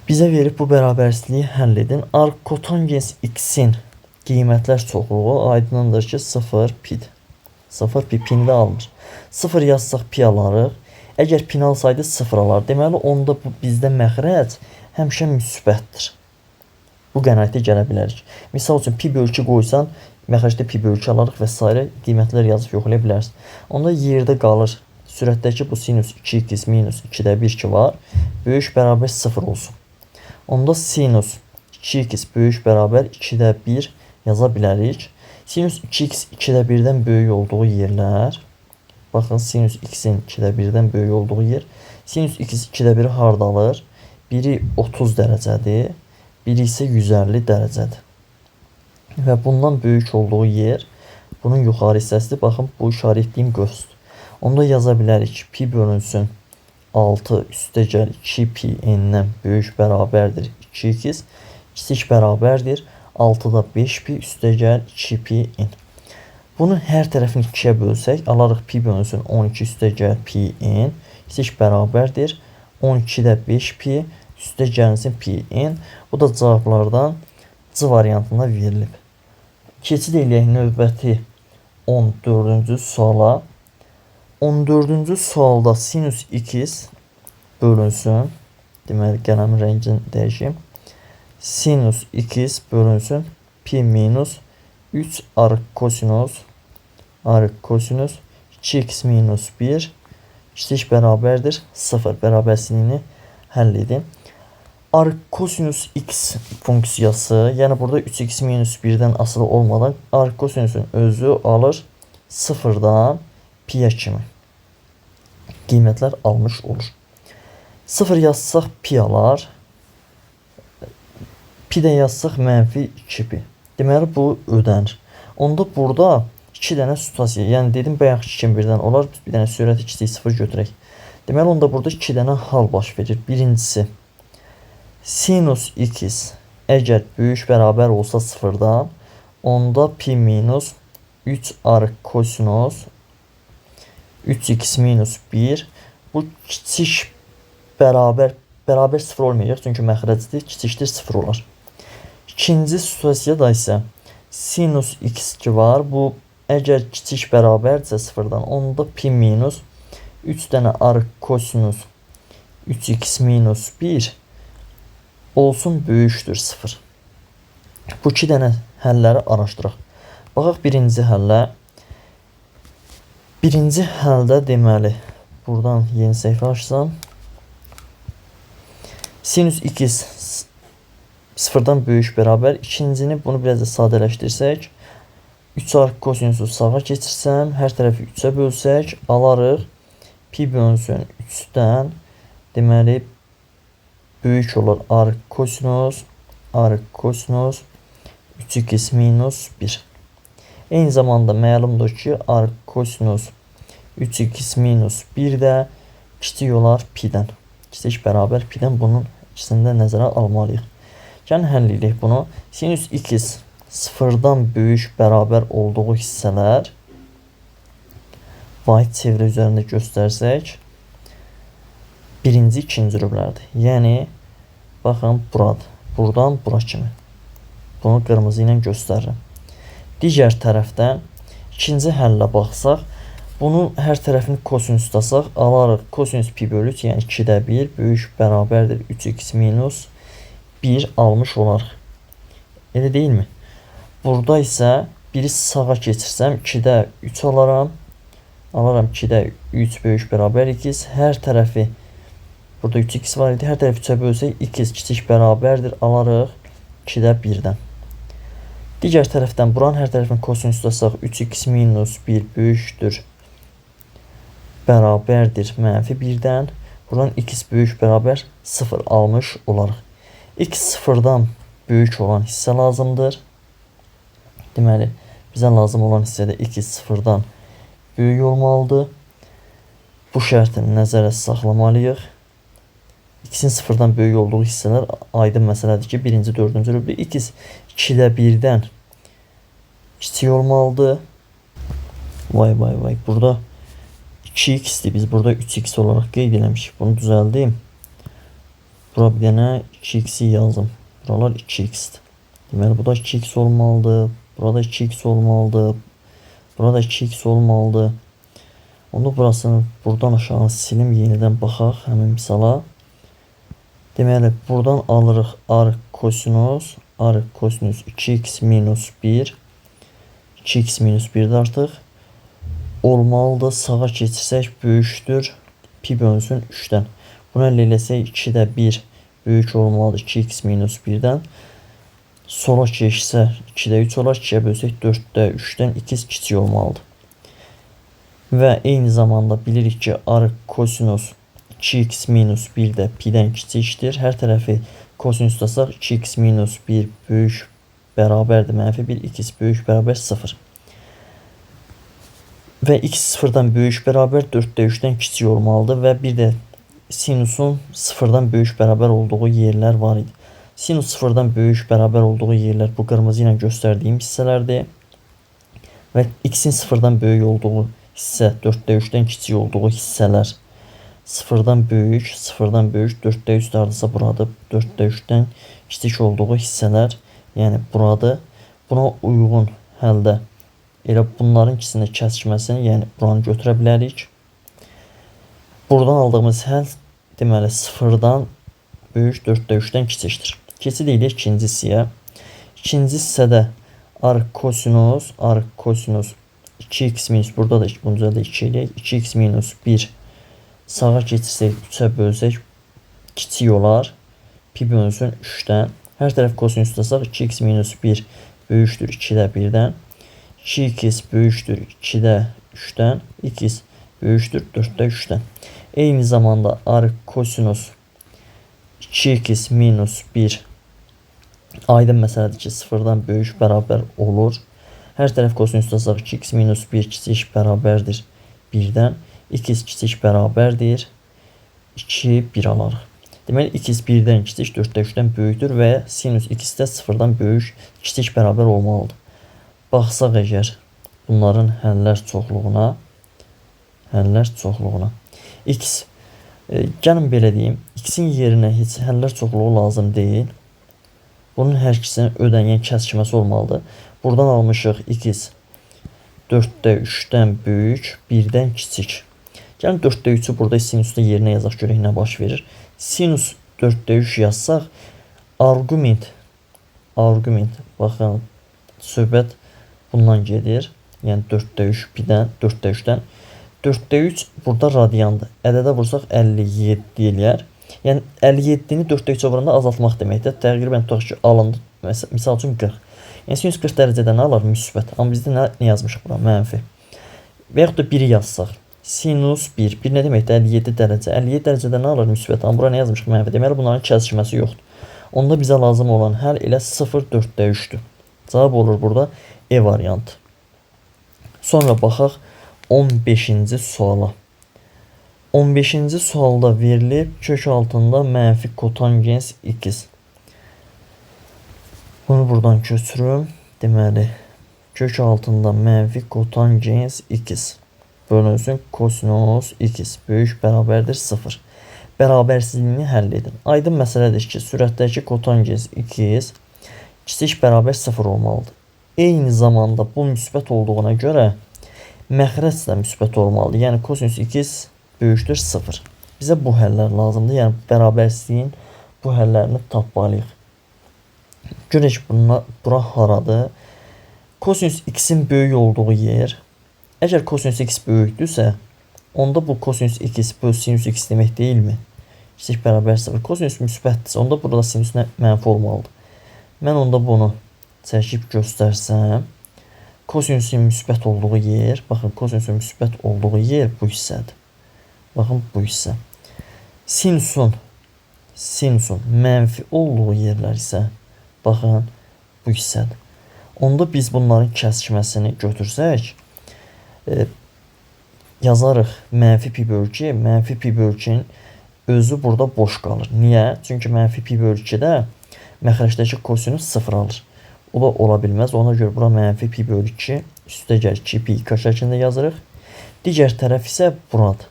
Bizə verib bu bərabərsizliyi həll edin. Arc kotangens x-in qiymətlər çoxluğu aydındır ki, 0 pidir. 0 pi, pini də almır. 0 yazsaq pi alarıq. Əgər pini alsaydı 0 alar. Deməli, onda bu bizdə məxrəc həmişə müsbətdir. Bu qənaətə gələ bilərik. Misal üçün, pi bölü 2 qoysan, məxrəcdə pi bölü 2 alarıq və s. qiymətlər yazıb yoxlaya bilərsiniz. Onda yerdə qalır. Sürətdəki bu sinus 2x minus 2-də 1 ki var, böyük bərabər 0 olsun. Onda sinus 2x böyük bərabər 2-də 1 yaza bilərik. Sinus 2x 2-də 1-dən böyük olduğu yerlər, baxın, sinus x-in 2-də 1-dən böyük olduğu yer, sinus x 2-də 1-i harda alır? Biri 30 dərəcədir, biri isə 150 dərəcədir. Və bundan böyük olduğu yer, bunun yuxarı hissəsidir. Baxın, bu işarə etdiyim qövsdür. Onda yaza bilərik pi bölünsün 6 üstə gəl 2 pi n-dən böyük bərabərdir 2x, kiçik bərabərdir 6-da 5 pi üstə gəl 2 pi n. Bunu hər tərəfini 2-yə bölsək, alarıq pi bölünsün 12 üstə gəl pi n, kiçik bərabərdir 12-də 5 pi üstə gəlinsin pi n. Bu da cavablardan C variantında verilib. Keçid eləyək növbəti 14-cü suala. 14-cü sualda sinus x bölünsün. Deməli, qələmin rəngini dəyişim. Sinus x bölünsün pi minus 3 arc kosinus 2x minus 1 kiçik bərabərdir 0 bərabərsizliyini həll edin. Arc kosinus x funksiyası, yəni burada 3x minus 1-dən asılı olmadan arc kosinusun özü alır 0-dan pi'yə kimi qiymətlər almış olur. 0 yazsaq pi alar. Pi də yazsaq mənfi 2 pi. Deməli, bu ödənir. Onda burada 2 dənə situasiya, yəni dedim bayaqki kimi birdən olar, bir dənə sürəti kiçik 0 götürək. Deməli, onda burada 2 dənə hal baş verir. Birincisi, sinus x əgər böyük bərabər olsa 0-dan, onda pi minus 3 arc kosinus 3x minus 1 bu kiçik bərabər 0 olmayacaq, çünki məxrəcdir, kiçikdir 0 olar. İkinci situasiyada isə sinus x ki var, bu əgər kiçik bərabərdirsə 0-dan, onda pi minus 3 dənə arc kosinus 3x minus 1 olsun böyükdür 0. Bu iki dənə həlləri araşdıraq. Baxaq birinci həllə. Birinci həldə deməli, buradan yeni səhifə açsam. Sinus x 0-dan böyük bərabər. İkincini bunu biraz da sadələşdirsək, 3 arc kosinusu sağa keçirsəm, hər tərəfi 3-ə bölsək, alarıq pi bölünsün 3-dən, deməli, böyük olar arc kosinus 3x minus 1. Eyni zamanda məlumdur ki, arc kosinus 3x minus 1 də kiçik olar pi-dən. Kiçik bərabər pi-dən, bunun ikisini də nəzərə almalıyıq. Gəlin həll edək bunu. Sinus x 0-dan böyük bərabər olduğu hissələr vahid çevrə üzərində göstərsək, birinci, ikinci rüblərdir. Yəni, baxın, buradır. Buradan bura kimi. Bunu qırmızı ilə göstərirəm. Digər tərəfdən ikinci həllə baxsaq, bunun hər tərəfini kosinuslasaq, alarıq kosinus pi bölü 3, yəni 2-də 1 böyük bərabərdir 3x minus 1 almış olarıq. Elə deyilmi? Burada isə 1-i sağa keçirsəm 2-də 3 alaram. Alaram 2-də 3 böyük bərabər x. Hər tərəfi burada 3x var idi. Hər tərəfi 3-ə bölsək x kiçik bərabərdir. Alarıq 2-də 1-dən. Digər tərəfdən buranın hər tərəfini kosinus tutasaq 3x minus 1 böyükdür bərabərdir mənfi 1-dən. Buradan x böyük bərabər 0 almış olarıq. X 0-dan böyük olan hissə lazımdır. Deməli, bizə lazım olan hissədə x 0-dan böyük olmalıdır. Bu şərti nəzərə saxlamalıyıq. X-in 0-dan böyük olduğu hissələr aydın məsələdir ki, 1-ci, 4-cü rübli x 2-də 1-dən kiçik olmalıdır. Vay vay vay, burada 2x-dir. Biz burada 3x olaraq qeyd eləmişik. Bunu düzəldim. Bura bir dənə 2x-i yazım. Buralar 2x-dir. Deməli, bu da 2x olmalıdır. Burada 2x olmalıdır. Burada 2x olmalıdır. Onu burasını buradan aşağı silim. Yenidən baxaq həmin misala. Deməli, buradan alırıq arc kosinus. Arc kosinus 2x minus 1. 2x minus 1-dir artıq. Olmalıdır. Sağa keçirsək böyükdür. Pi bölünsün 3-dən. Bunu əldə eləsək 2-də 1 böyük olmalıdır 2x minus 1-dən. Sola keçsə 2-də 3 olar. 2-yə bölsək 4-də 3-dən x kiçik olmalıdır. Və eyni zamanda bilirik ki, arc kosinus 2x minus 1 də pi-dən kiçikdir. Hər tərəfi kosinus tutasaq 2x minus 1 böyük bərabərdir mənfi 1, x böyük bərabər 0. Və x 0-dan böyük bərabər 4-də 3-dən kiçik olmalıdır və bir də sinusun 0-dan böyük bərabər olduğu yerlər var idi. Sinus 0-dan böyük bərabər olduğu yerlər bu qırmızı ilə göstərdiyim hissələrdir. Və x-in 0-dan böyük olduğu hissə 4-də 3-dən kiçik olduğu hissələr 0-dan böyük, 0-dan böyük 4-də 3 hardasa buradır. 4-də 3-dən kiçik olduğu hissələr, yəni buradır. Buna uyğun həldə elə bunların ikisinin kəsişməsini, yəni buranı götürə bilərik. Buradan aldığımız həll deməli 0-dan böyük 4-də 3-dən kiçikdir. Keçid edirik ikinci hissəyə. İkinci hissədə arc kosinus, arc kosinus 2x minus, burada da bunu düzəldə 2 eləyək. 2x minus 1 sağa keçirsək 3-ə bölsək kiçik olar. Pi bölünsün 3-dən. Hər tərəf kosinus tutasaq 2x minus 1 böyükdür 2-də 1-dən. 2x böyükdür 2-də 3-dən. X böyükdür 4-də 3-dən. Eyni zamanda arc kosinus 2x minus 1 aydın məsələdir ki, 0-dan böyük bərabər olur. Hər tərəf kosinus tutasaq 2x minus 1 kiçik bərabərdir 1-dən. X kiçik bərabərdir 2, 1 alarıq. Deməli, x 1-dən kiçik, 4-də 3-dən böyükdür və sinus x də 0-dan böyük, kiçik bərabər olmalıdır. Baxsaq əgər bunların həllər çoxluğuna, x, gəlin belə deyim, x-in yerinə heç həllər çoxluğu lazım deyil. Bunun hər ikisinin ödənilən kəsişməsi olmalıdır. Buradan almışıq x 4-də 3-dən böyük, 1-dən kiçik. Gəlin 4-də 3-ü burada sinusda yerinə yazaq, görək nə baş verir. Sinus 4-də 3 yazsaq, arqument, baxın, söhbət bundan gedir. Yəni 4-də 3 pi-dən, 4-də 3-dən. 4-də 3 burada radiandır. Ədədə vursaq 57 eləyər. Yəni 57-ni 4-də 3-ə vuranda azaltmaq deməkdir. Təqribən tutaq ki, alındı. Misal üçün 40. Yəni sinus 40 dərəcədə nə alar? Müsbət. Amma bizdə nə yazmışıq bura? Mənfi. Və yaxud da 1-i yazsaq. Sinus 1. 1 nə deməkdir? 57 dərəcə. 57 dərəcədə nə alır? Müsbət. Amma bura nə yazmışıq? Mənfi. Deməli bunların kəsişməsi yoxdur. Onda bizə lazım olan həll elə 0,4-də 3-dür. Cavab olur burada E variantı. Sonra baxaq 15-ci suala. 15-ci sualda verilib kök altında mənfi kotangens x. Bunu buradan köçürüm. Deməli, kök altında mənfi kotangens x bölünsün kosinus x böyük bərabərdir 0. Bərabərsizliyini həll edin. Aydın məsələdir ki, sürətdəki kotangens x kiçik bərabər 0 olmalıdır. Eyni zamanda bu müsbət olduğuna görə məxrəc də müsbət olmalıdır. Yəni kosinus x böyükdür 0. Bizə bu həllər lazımdır. Yəni bərabərsizliyin bu həllərini tapmalıyıq. Görək bura haradır? Kosinüs x-in böyük olduğu yer. Əgər kosinüs x böyükdürsə, onda bu kosinüs x böl sinüs x demək deyilmi? Kiçik bərabər 0. Kosinüs müsbətdirsə, onda burada sinüs mənfi olmalıdır. Mən onda bunu çəkib göstərsəm, kosinüsün müsbət olduğu yer, baxın, kosinüsün müsbət olduğu yer bu hissədir. Baxın, bu hissə. Sinusun mənfi olduğu yerlər isə, baxın, bu hissədir. Onda biz bunların kəsişməsini götürsək, yazarıq mənfi pi bölü 2, mənfi pi bölü 2-nin özü burada boş qalır. Niyə? Çünki mənfi pi bölü 2-də məxrəcdəki kosinüs 0 alır. O da ola bilməz. Ona görə bura mənfi pi bölü 2, üstə gəl 2 pi k şəklində yazırıq. Digər tərəf isə buradır.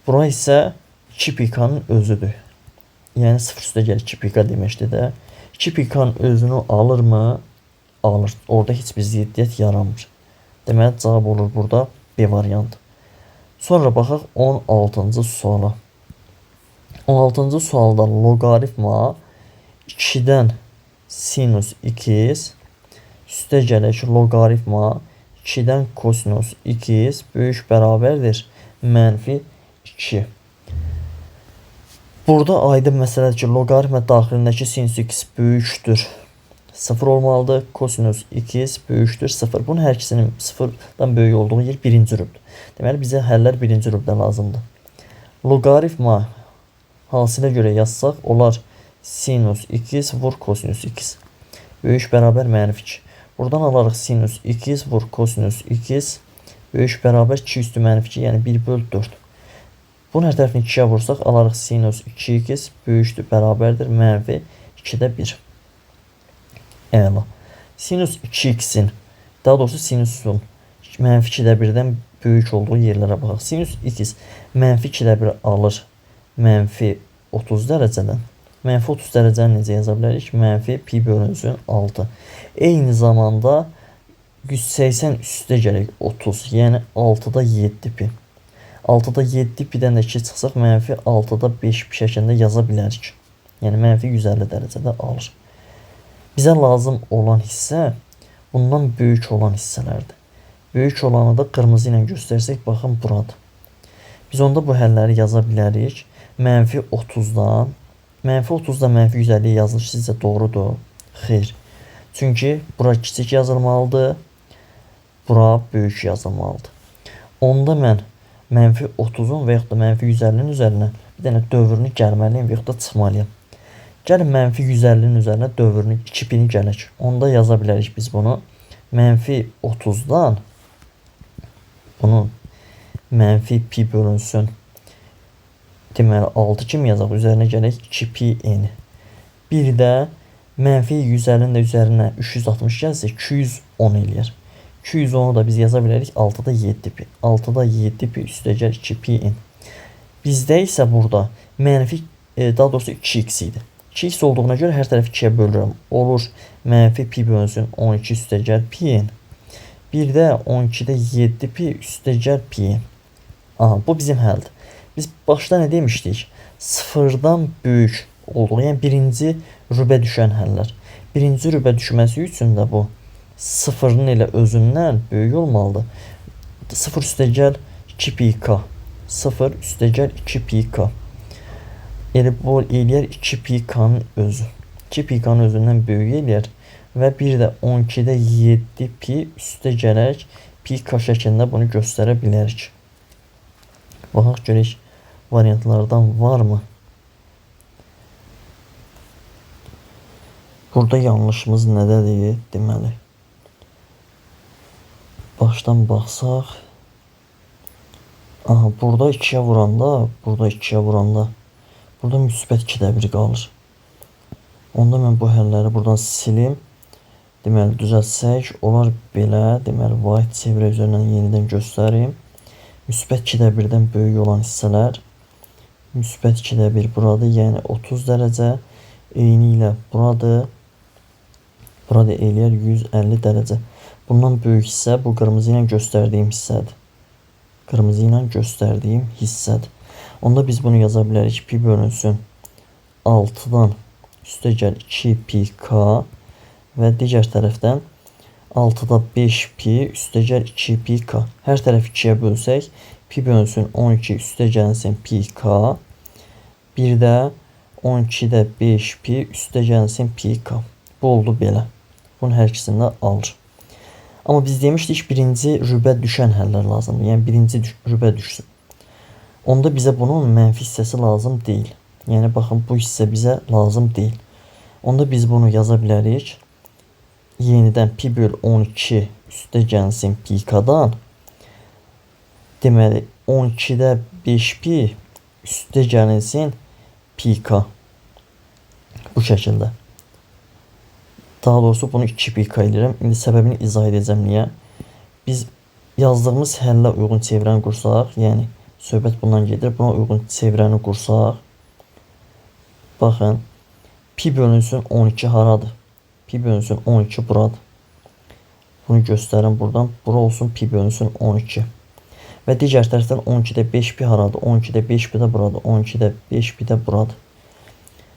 Bura isə 2 pi k-nın özüdür. Yəni 0 üstə gəl 2 pi k deməkdir də. 2 pi k-nın özünü alırmı? Alır. Orada heç bir ziddiyyət yaranmır. Deməli, cavab olur burada B variantı. Sonra baxaq 16-cı suala. 16-cı sualda loqaritma 2-dən sinus x üstə gələk loqaritma 2-dən kosinus x böyük bərabərdir mənfi 2. Burada aydın məsələdir ki, loqaritma daxilindəki sinus x böyükdür 0 olmalıdır. Kosinus x böyükdür 0. Bunun hər ikisinin 0-dan böyük olduğu yer birinci rübdür. Deməli, bizə həllər birinci rübdə lazımdır. Loqaritma hasilə görə yazsaq, olar sinus x vur kosinus x. Böyük bərabər mənfi 2. Buradan alarıq sinus x vur kosinus x böyük bərabər 2 üstü mənfi 2, yəni 1 böl 4. Bunun hər tərəfini 2-yə vursaq, alarıq sinus 2x böyükdür, bərabərdir, mənfi 2-də 1. Əla. Sinus 2x-in, daha doğrusu sinusun mənfi 2-də 1-dən böyük olduğu yerlərə baxaq. Sinus x mənfi 2-də 1 alır mənfi 30 dərəcədən. Mənfi 30 dərəcəni necə yaza bilərik? Mənfi pi bölünsün 6. Eyni zamanda 180 üstə gələk 30, yəni 6-da 7 pi. 6-da 7 pi-dən də 2 çıxsaq, mənfi 6-da 5 pi şəklində yaza bilərik. Yəni mənfi 150 dərəcədə alır. Bizə lazım olan hissə bundan böyük olan hissələrdir. Böyük olanı da qırmızı ilə göstərsək, baxın buradır. Biz onda bu həlləri yaza bilərik. Mənfi 30-dan, mənfi 30-dan mənfi 150 yazılış sizcə doğrudur? Xeyr. Çünki bura kiçik yazılmalıdır, bura böyük yazılmalıdır. Onda mən mənfi 30-un və yaxud da mənfi 150-nin üzərinə bir dənə dövrünü gəlməliyəm və yaxud da çıxmalıyam. Gəlin mənfi 150-nin üzərinə dövrünü 2 pini gələk. Onda yaza bilərik biz bunu. Mənfi 30-dan bunu mənfi pi bölünsün. Deməli 6 kimi yazaq. Üzərinə gələk 2 pi n. Bir də mənfi 150-nin də üzərinə 360 gəlsə 210 eləyər. 210-u da biz yaza bilərik 6-da 7 pi. 6-da 7 pi üstə gəl 2 pi n. Bizdə isə burada mənfi, daha doğrusu 2x idi. 2x olduğuna görə hər tərəfi 2-yə bölürəm. Olur mənfi pi bölünsün 12 üstə gəl pi n. Bir də 12-də 7 pi üstə gəl pi n. Aha, bu bizim həldir. Biz başda nə demişdik? Sıfırdan böyük olduğu, yəni birinci rübə düşən həllər. Birinci rübə düşməsi üçün də bu sıfırın elə özündən böyük olmalıdır. 0 üstə gəl 2 pi k. 0 üstə gəl 2 pi k. Elə bu eləyər 2 pi k-nın özü. 2 pi k-nın özündən böyük eləyər və bir də 12-də 7 pi üstə gələrək pi k şəklində bunu göstərə bilərik. Baxaq görək variantlardan varmı? Burada yanlışımız nədədir? Deməli, başdan baxsaq, aha, burada 2-yə vuranda, burada müsbət 2-də 1 qalır. Onda mən bu həlləri buradan silim. Deməli, düzəltsək, olar belə. Deməli, vahid çevrə üzərindən yenidən göstərim. Müsbət 2-də 1-dən böyük olan hissələr. Müsbət 2-də 1 buradır, yəni 30 dərəcə. Eyni ilə buradır. Burada eləyər 150 dərəcə. Bundan böyük hissə bu qırmızı ilə göstərdiyim hissədir. Qırmızı ilə göstərdiyim hissədir. Onda biz bunu yaza bilərik. Pi bölünsün 6-dan üstə gəl 2 pi k və digər tərəfdən 6-da 5 pi üstə gəl 2 pi k. Hər tərəf 2-yə bölsək, pi bölünsün 12 üstə gəlsin pi k. Bir də 12-də 5 pi üstə gəlsin pi k. Bu oldu belə. Bunun hər ikisini də alır. Amma biz demişdik, birinci rübə düşən həllər lazımdır. Yəni, birinci rübə düşsün. Onda bizə bunun mənfi hissəsi lazım deyil. Yəni, baxın, bu hissə bizə lazım deyil. Onda biz bunu yaza bilərik. Yenidən pi böl 12 üstə gəlsin pi k-dan. Deməli, 12-də 5 pi üstə gəlinsin pi k. Bu şəkildə. Daha doğrusu bunu 2 pi k eləyirəm. İndi səbəbini izah edəcəm niyə. Biz yazdığımız həllə uyğun çevrəni qursaq, yəni söhbət bundan gedir, buna uyğun çevrəni qursaq, baxın, pi bölünsün 12 haradır? Pi bölünsün 12 buradır. Bunu göstərim buradan. Bura olsun pi bölünsün 12. Və digər tərəfdən 12-də 5 pi haradır? 12-də 5 pi də buradır. 12-də 5 pi də buradır.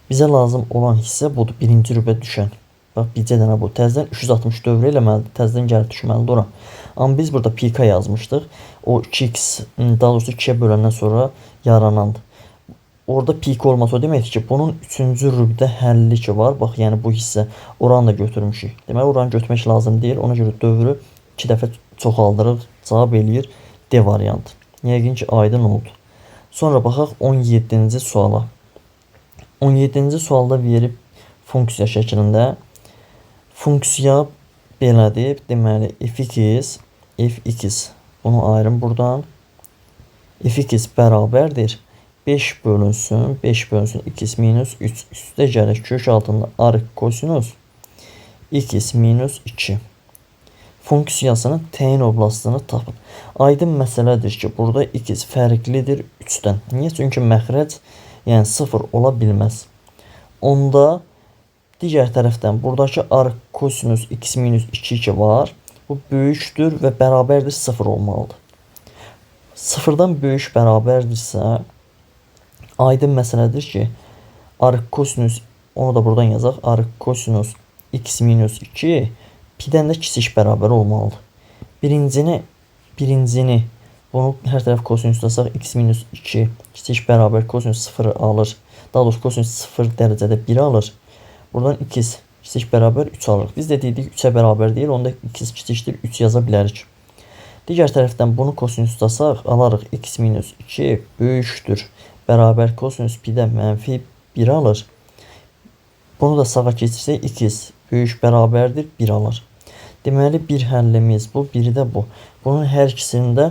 Bizə lazım olan hissə budur. Birinci rübə düşən. Bax, bircə dənə bu. Təzədən 360 dövrə eləməlidir. Təzədən gəlib düşməlidir ora. Amma biz burada pi k yazmışdıq. O 2x, daha doğrusu 2-yə böləndən sonra yaranandır. Orada pi k olması o deməkdir ki, bunun 3-cü rübdə həlli ki var. Bax, yəni bu hissə oranı da götürmüşük. Deməli, oranı götürmək lazım deyil. Ona görə dövrü 2 dəfə çoxaldırıq. Cavab eləyir D variantı. Yəqin ki, aydın oldu. Sonra baxaq 17-ci suala. 17-ci sualda verib funksiya şəklində. Funksiya belədir. Deməli, fx, fx. Bunu ayırım buradan. Fx bərabərdir. 5 bölünsün, 5 bölünsün x minus 3 üstə gəlir kök altında arq kosinus x minus 2 funksiyasının təyin oblastını tapın. Aydın məsələdir ki, burada x fərqlidir 3-dən. Niyə? Çünki məxrəc, yəni 0 ola bilməz. Onda digər tərəfdən buradakı arq kosinus x minus 2 ki var, bu böyükdür və bərabərdir 0 olmalıdır. 0-dan böyük bərabərdirsə, aydın məsələdir ki, arq kosinus, onu da buradan yazaq, arq kosinus x minus 2 pi-dən də kiçik bərabər olmalıdır. Birincini, bunu hər tərəf kosinuslasaq, x minus 2 kiçik bərabər kosinus 0 alır. Daha doğrusu kosinus 0 dərəcədə 1 alır. Buradan x kiçik bərabər 3 alırıq. Biz də dedik 3-ə bərabər deyil, onda x kiçikdir 3 yaza bilərik. Digər tərəfdən bunu kosinuslasaq, alarıq x minus 2 böyükdür bərabər kosinus pi-də mənfi 1 alır. Bunu da sağa keçirsək x böyük bərabərdir 1 alır. Deməli, bir həllimiz bu, biri də bu. Bunun hər ikisində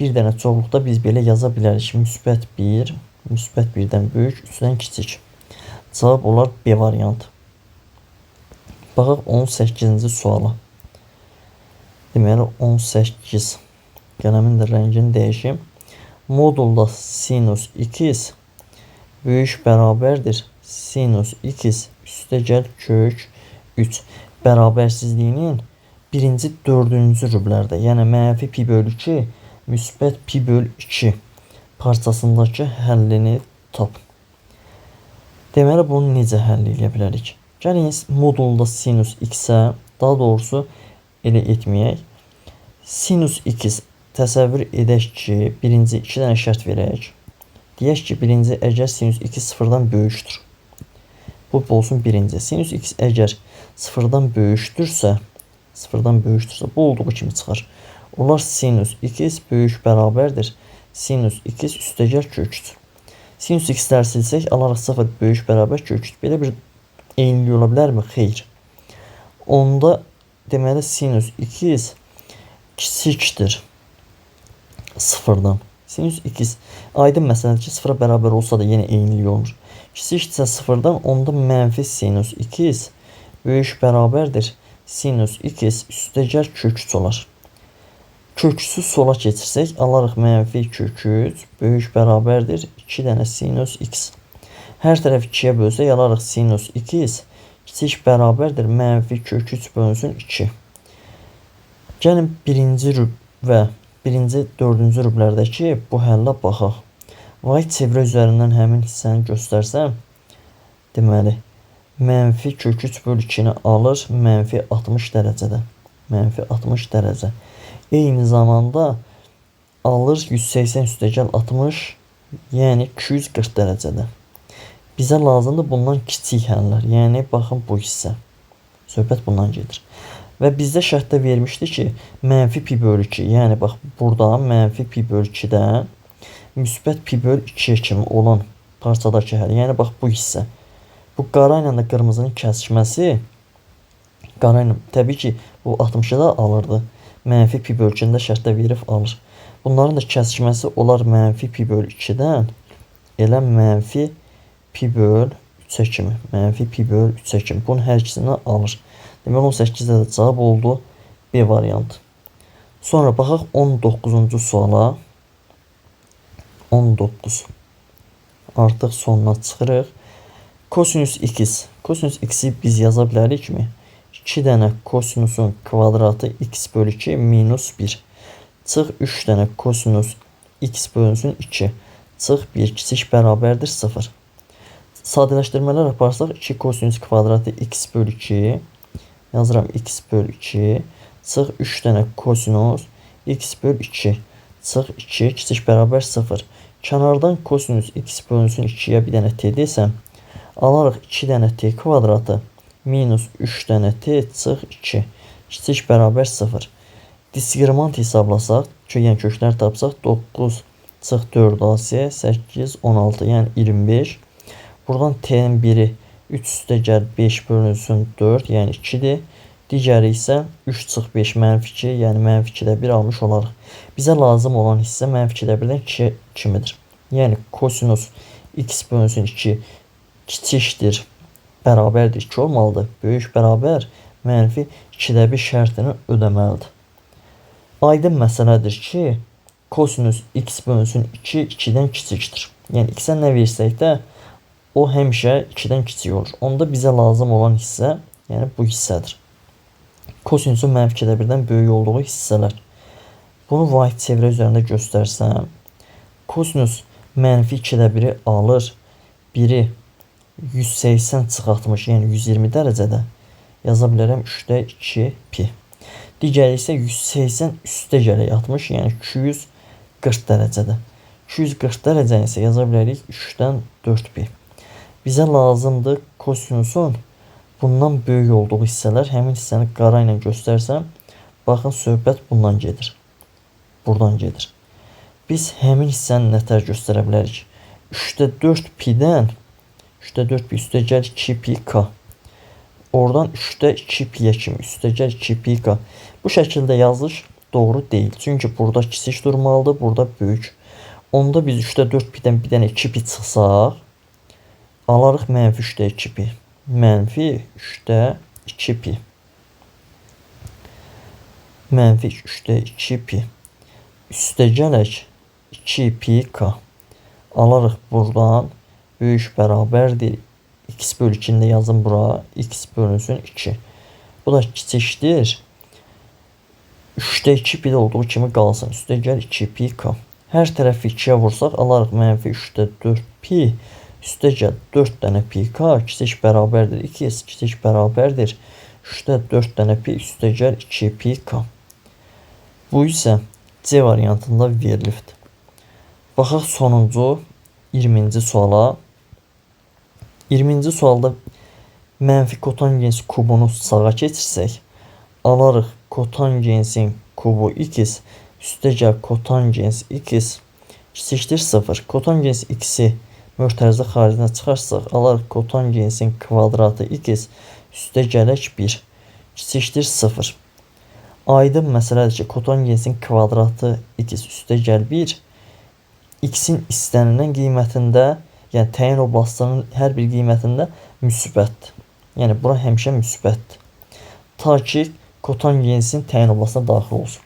bir dənə çoxluqda biz belə yaza bilərik. Müsbət 1, müsbət 1-dən böyük, 3-dən kiçik. Cavab olar B variantı. Baxaq 18-ci suala. Deməli, 18. Qələmin də rəngini dəyişim. Modulda sinus x böyük bərabərdir sinus x üstə gəl kök 3 bərabərsizliyinin birinci, dördüncü rüblərdə, yəni mənfi pi bölü 2, müsbət pi bölü 2 parçasındakı həllini tap. Deməli, bunu necə həll edə bilərik? Gəlin modulda sinus x-ə, daha doğrusu elə etməyək. Sinus x təsəvvür edək ki, birinci iki dənə şərt verək. Deyək ki, birinci əgər sinus x sıfırdan böyükdür. Bu olsun birinci. Sinus x əgər sıfırdan böyükdürsə, sıfırdan böyükdürsə, bu olduğu kimi çıxar. Olar sinus x böyük bərabərdir. Sinus x üstəgəl kök 3. Sinus x-lər silsək, alarıq 0 böyük bərabər kök 3. Belə bir eynilik ola bilərmi? Xeyr. Onda deməli sinus x kiçikdir sıfırdan. Sinus x aydın məsələdir ki, sıfıra bərabər olsa da yenə eynilik olmur. Kiçikdirsə sıfırdan, onda mənfi sinus x böyük bərabərdir. Sinus x üstəgəl kök 3 olar. Kök 3-ü sola keçirsək, alarıq mənfi kök 3 böyük bərabərdir 2 dənə sinus x. Hər tərəf 2-yə bölsək, alarıq sinus x kiçik bərabərdir mənfi kök 3 bölünsün 2. Gəlin birinci rüb və birinci, dördüncü rüblərdəki bu həllə baxaq. Vahid çevrə üzərindən həmin hissəni göstərsəm, deməli, Mənfi kök 3 bölü 2-ni alır mənfi 60 dərəcədə. Mənfi 60 dərəcə. Eyni zamanda alır 180 üstəgəl 60, yəni 240 dərəcədə. Bizə lazımdır bundan kiçik həllər. Yəni, baxın bu hissə. Söhbət bundan gedir. Və bizdə şərtdə vermişdi ki, mənfi pi bölü 2, yəni bax buradan mənfi pi bölü 2-dən müsbət pi bölü 2-yə kimi olan parçadakı həll. Yəni, bax bu hissə. Bu qara ilə də qırmızının kəsişməsi, qara ilə, təbii ki, bu 60-ı da alırdı. Mənfi pi bölü 2-ni də şərtdə verib alır. Bunların da kəsişməsi olar mənfi pi bölü 2-dən elə mənfi pi böl 3-ə kimi. Mənfi pi böl 3-ə kimi. Bunun hər ikisini alır. Deməli, 18-də də cavab oldu B variantı. Sonra baxaq 19-cu suala. 19. Artıq sonuna çıxırıq. Kosinüs x. Kosinüs x-i biz yaza bilərikmi? 2 dənə kosinusun kvadratı x bölü 2 minus 1. Çıx 3 dənə kosinus x bölünsün 2. Çıx 1 kiçik bərabərdir 0. Sadələşdirmələr aparsaq 2 kosinüs kvadratı x bölü 2. Yazıram x bölü 2. Çıx 3 dənə kosinus x bölü 2. Çıx 2 kiçik bərabər 0. Kənardan kosinüs x bölünsün 2-yə bir dənə t desəm, alarıq 2 dənə t kvadratı minus 3 dənə t çıx 2 kiçik bərabər 0. Diskriminant hesablasaq, yəni köklər tapsaq 9 çıx 4 AC 8 16, yəni 25. Buradan t-nin biri 3 üstə gəl 5 bölünsün 4, yəni 2-dir. Digəri isə 3 çıx 5 mənfi 2, yəni mənfi 2-də 1 almış olarıq. Bizə lazım olan hissə mənfi 2-də 1-dən 2 kimidir. Yəni kosinus x bölünsün 2 kiçikdir, bərabərdir 2 olmalıdır. Böyük bərabər mənfi 2-də 1 şərtini ödəməlidir. Aydın məsələdir ki, kosinus x bölünsün 2 2-dən kiçikdir. Yəni x-ə nə versək də o həmişə 2-dən kiçik olur. Onda bizə lazım olan hissə, yəni bu hissədir. Kosinusun mənfi 2-də 1-dən böyük olduğu hissələr. Bunu vahid çevrə üzərində göstərsəm, kosinus mənfi 2-də 1-i alır, biri 180 çıx 60, yəni 120 dərəcədə yaza bilərəm 3-də 2 pi. Digəri isə 180 üstə gələk 60, yəni 240 dərəcədə. 240 dərəcəni isə yaza bilərik 3-dən 4 pi. Bizə lazımdır kosinusun bundan böyük olduğu hissələr. Həmin hissəni qara ilə göstərsəm, baxın söhbət bundan gedir. Buradan gedir. Biz həmin hissəni nətər göstərə bilərik? 3-də 4 pi-dən 3-də 4 pi üstə gəl 2 pi k. Oradan 3-də 2 pi-yə kimi üstə gəl 2 pi k. Bu şəkildə yazış doğru deyil. Çünki burada kiçik durmalıdır, burada böyük. Onda biz 3-də 4 pi-dən bir dənə 2 pi çıxsaq, alarıq mənfi 3-də 2 pi. Mənfi 3-də 2 pi. Mənfi 3-də 2 pi. Üstə gələk 2 pi k. Alarıq buradan böyük bərabərdir. X bölü 2-ni də yazın bura. X bölünsün 2. Bu da kiçikdir. 3-də 2 pi də olduğu kimi qalsın. Üstə gəl 2 pi k. Hər tərəfi 2-yə vursaq alarıq mənfi 3-də 4 pi. Üstə gəl 4 dənə pi k. Kiçik bərabərdir 2. Kiçik bərabərdir. 3-də 4 dənə pi. Üstə gəl 2 pi k. Bu isə C variantında verilibdir. Baxaq sonuncu 20-ci suala. 20-ci sualda mənfi kotangens kubunu sağa keçirsək, alarıq kotangensin kubu x, üstə gəl kotangens x kiçikdir 0. Kotangens x-i mötərizə xaricinə çıxarsaq, alarıq kotangensin kvadratı x, üstə gələk 1, kiçikdir 0. Aydın məsələdir ki, kotangensin kvadratı x üstə gəl 1, x-in istənilən qiymətində, yəni təyin oblastının hər bir qiymətində müsbətdir. Yəni bura həmişə müsbətdir. Ta ki kotangensin təyin oblastına daxil olsun.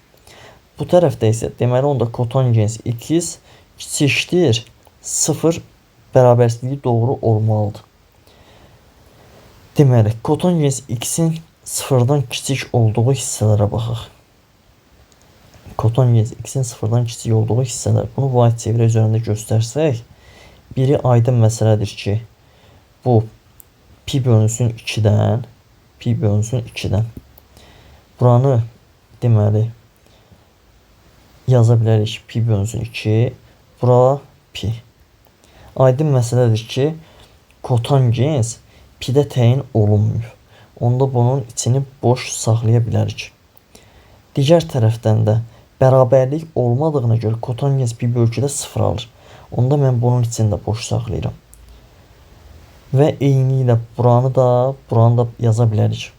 Bu tərəfdə isə deməli onda kotangens x kiçikdir 0 bərabərsizliyi doğru olmalıdır. Deməli kotangens x-in 0-dan kiçik olduğu hissələrə baxaq. Kotangens x-in 0-dan kiçik olduğu hissələr. Bunu vahid çevrə üzərində göstərsək, biri aydın məsələdir ki, bu Pi bölünsün 2-dən, pi bölünsün 2-dən. Buranı deməli yaza bilərik pi bölünsün 2, bura pi. Aydın məsələdir ki, kotangens pi-də təyin olunmuyor. Onda bunun içini boş saxlaya bilərik. Digər tərəfdən də bərabərlik olmadığına görə kotangens pi bölü 2-də 0 alır. Onda mən bunun içini də boş saxlayıram. Və eyni ilə buranı da yaza bilərik.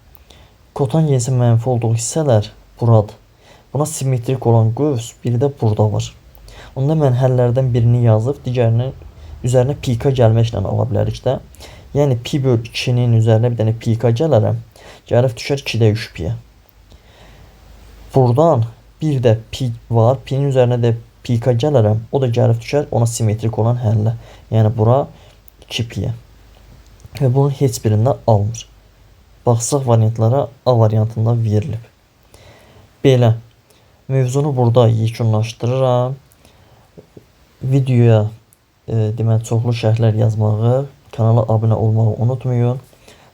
Kotangensin mənfi olduğu hissələr buradır. Buna simmetrik olan qövs biri də burada var. Onda mən həllərdən birini yazıb, digərinin üzərinə pika gəlməklə ala bilərik də. Yəni pi böl 2-nin üzərinə bir dənə pika gələrəm. Gəlib düşər 2-də 3 piyə. Buradan bir də pi var. Pinin üzərinə də pika gələrəm. O da gəlib düşər ona simmetrik olan həllə. Yəni bura 2 piyə. Və bunun heç birində almır. Baxsaq variantlara A variantında verilib. Belə. Mövzunu burada yekunlaşdırıram. Videoya deməli çoxlu şərhlər yazmağı, kanala abunə olmağı unutmayın.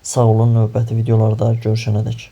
Sağ olun, növbəti videolarda görüşənədək.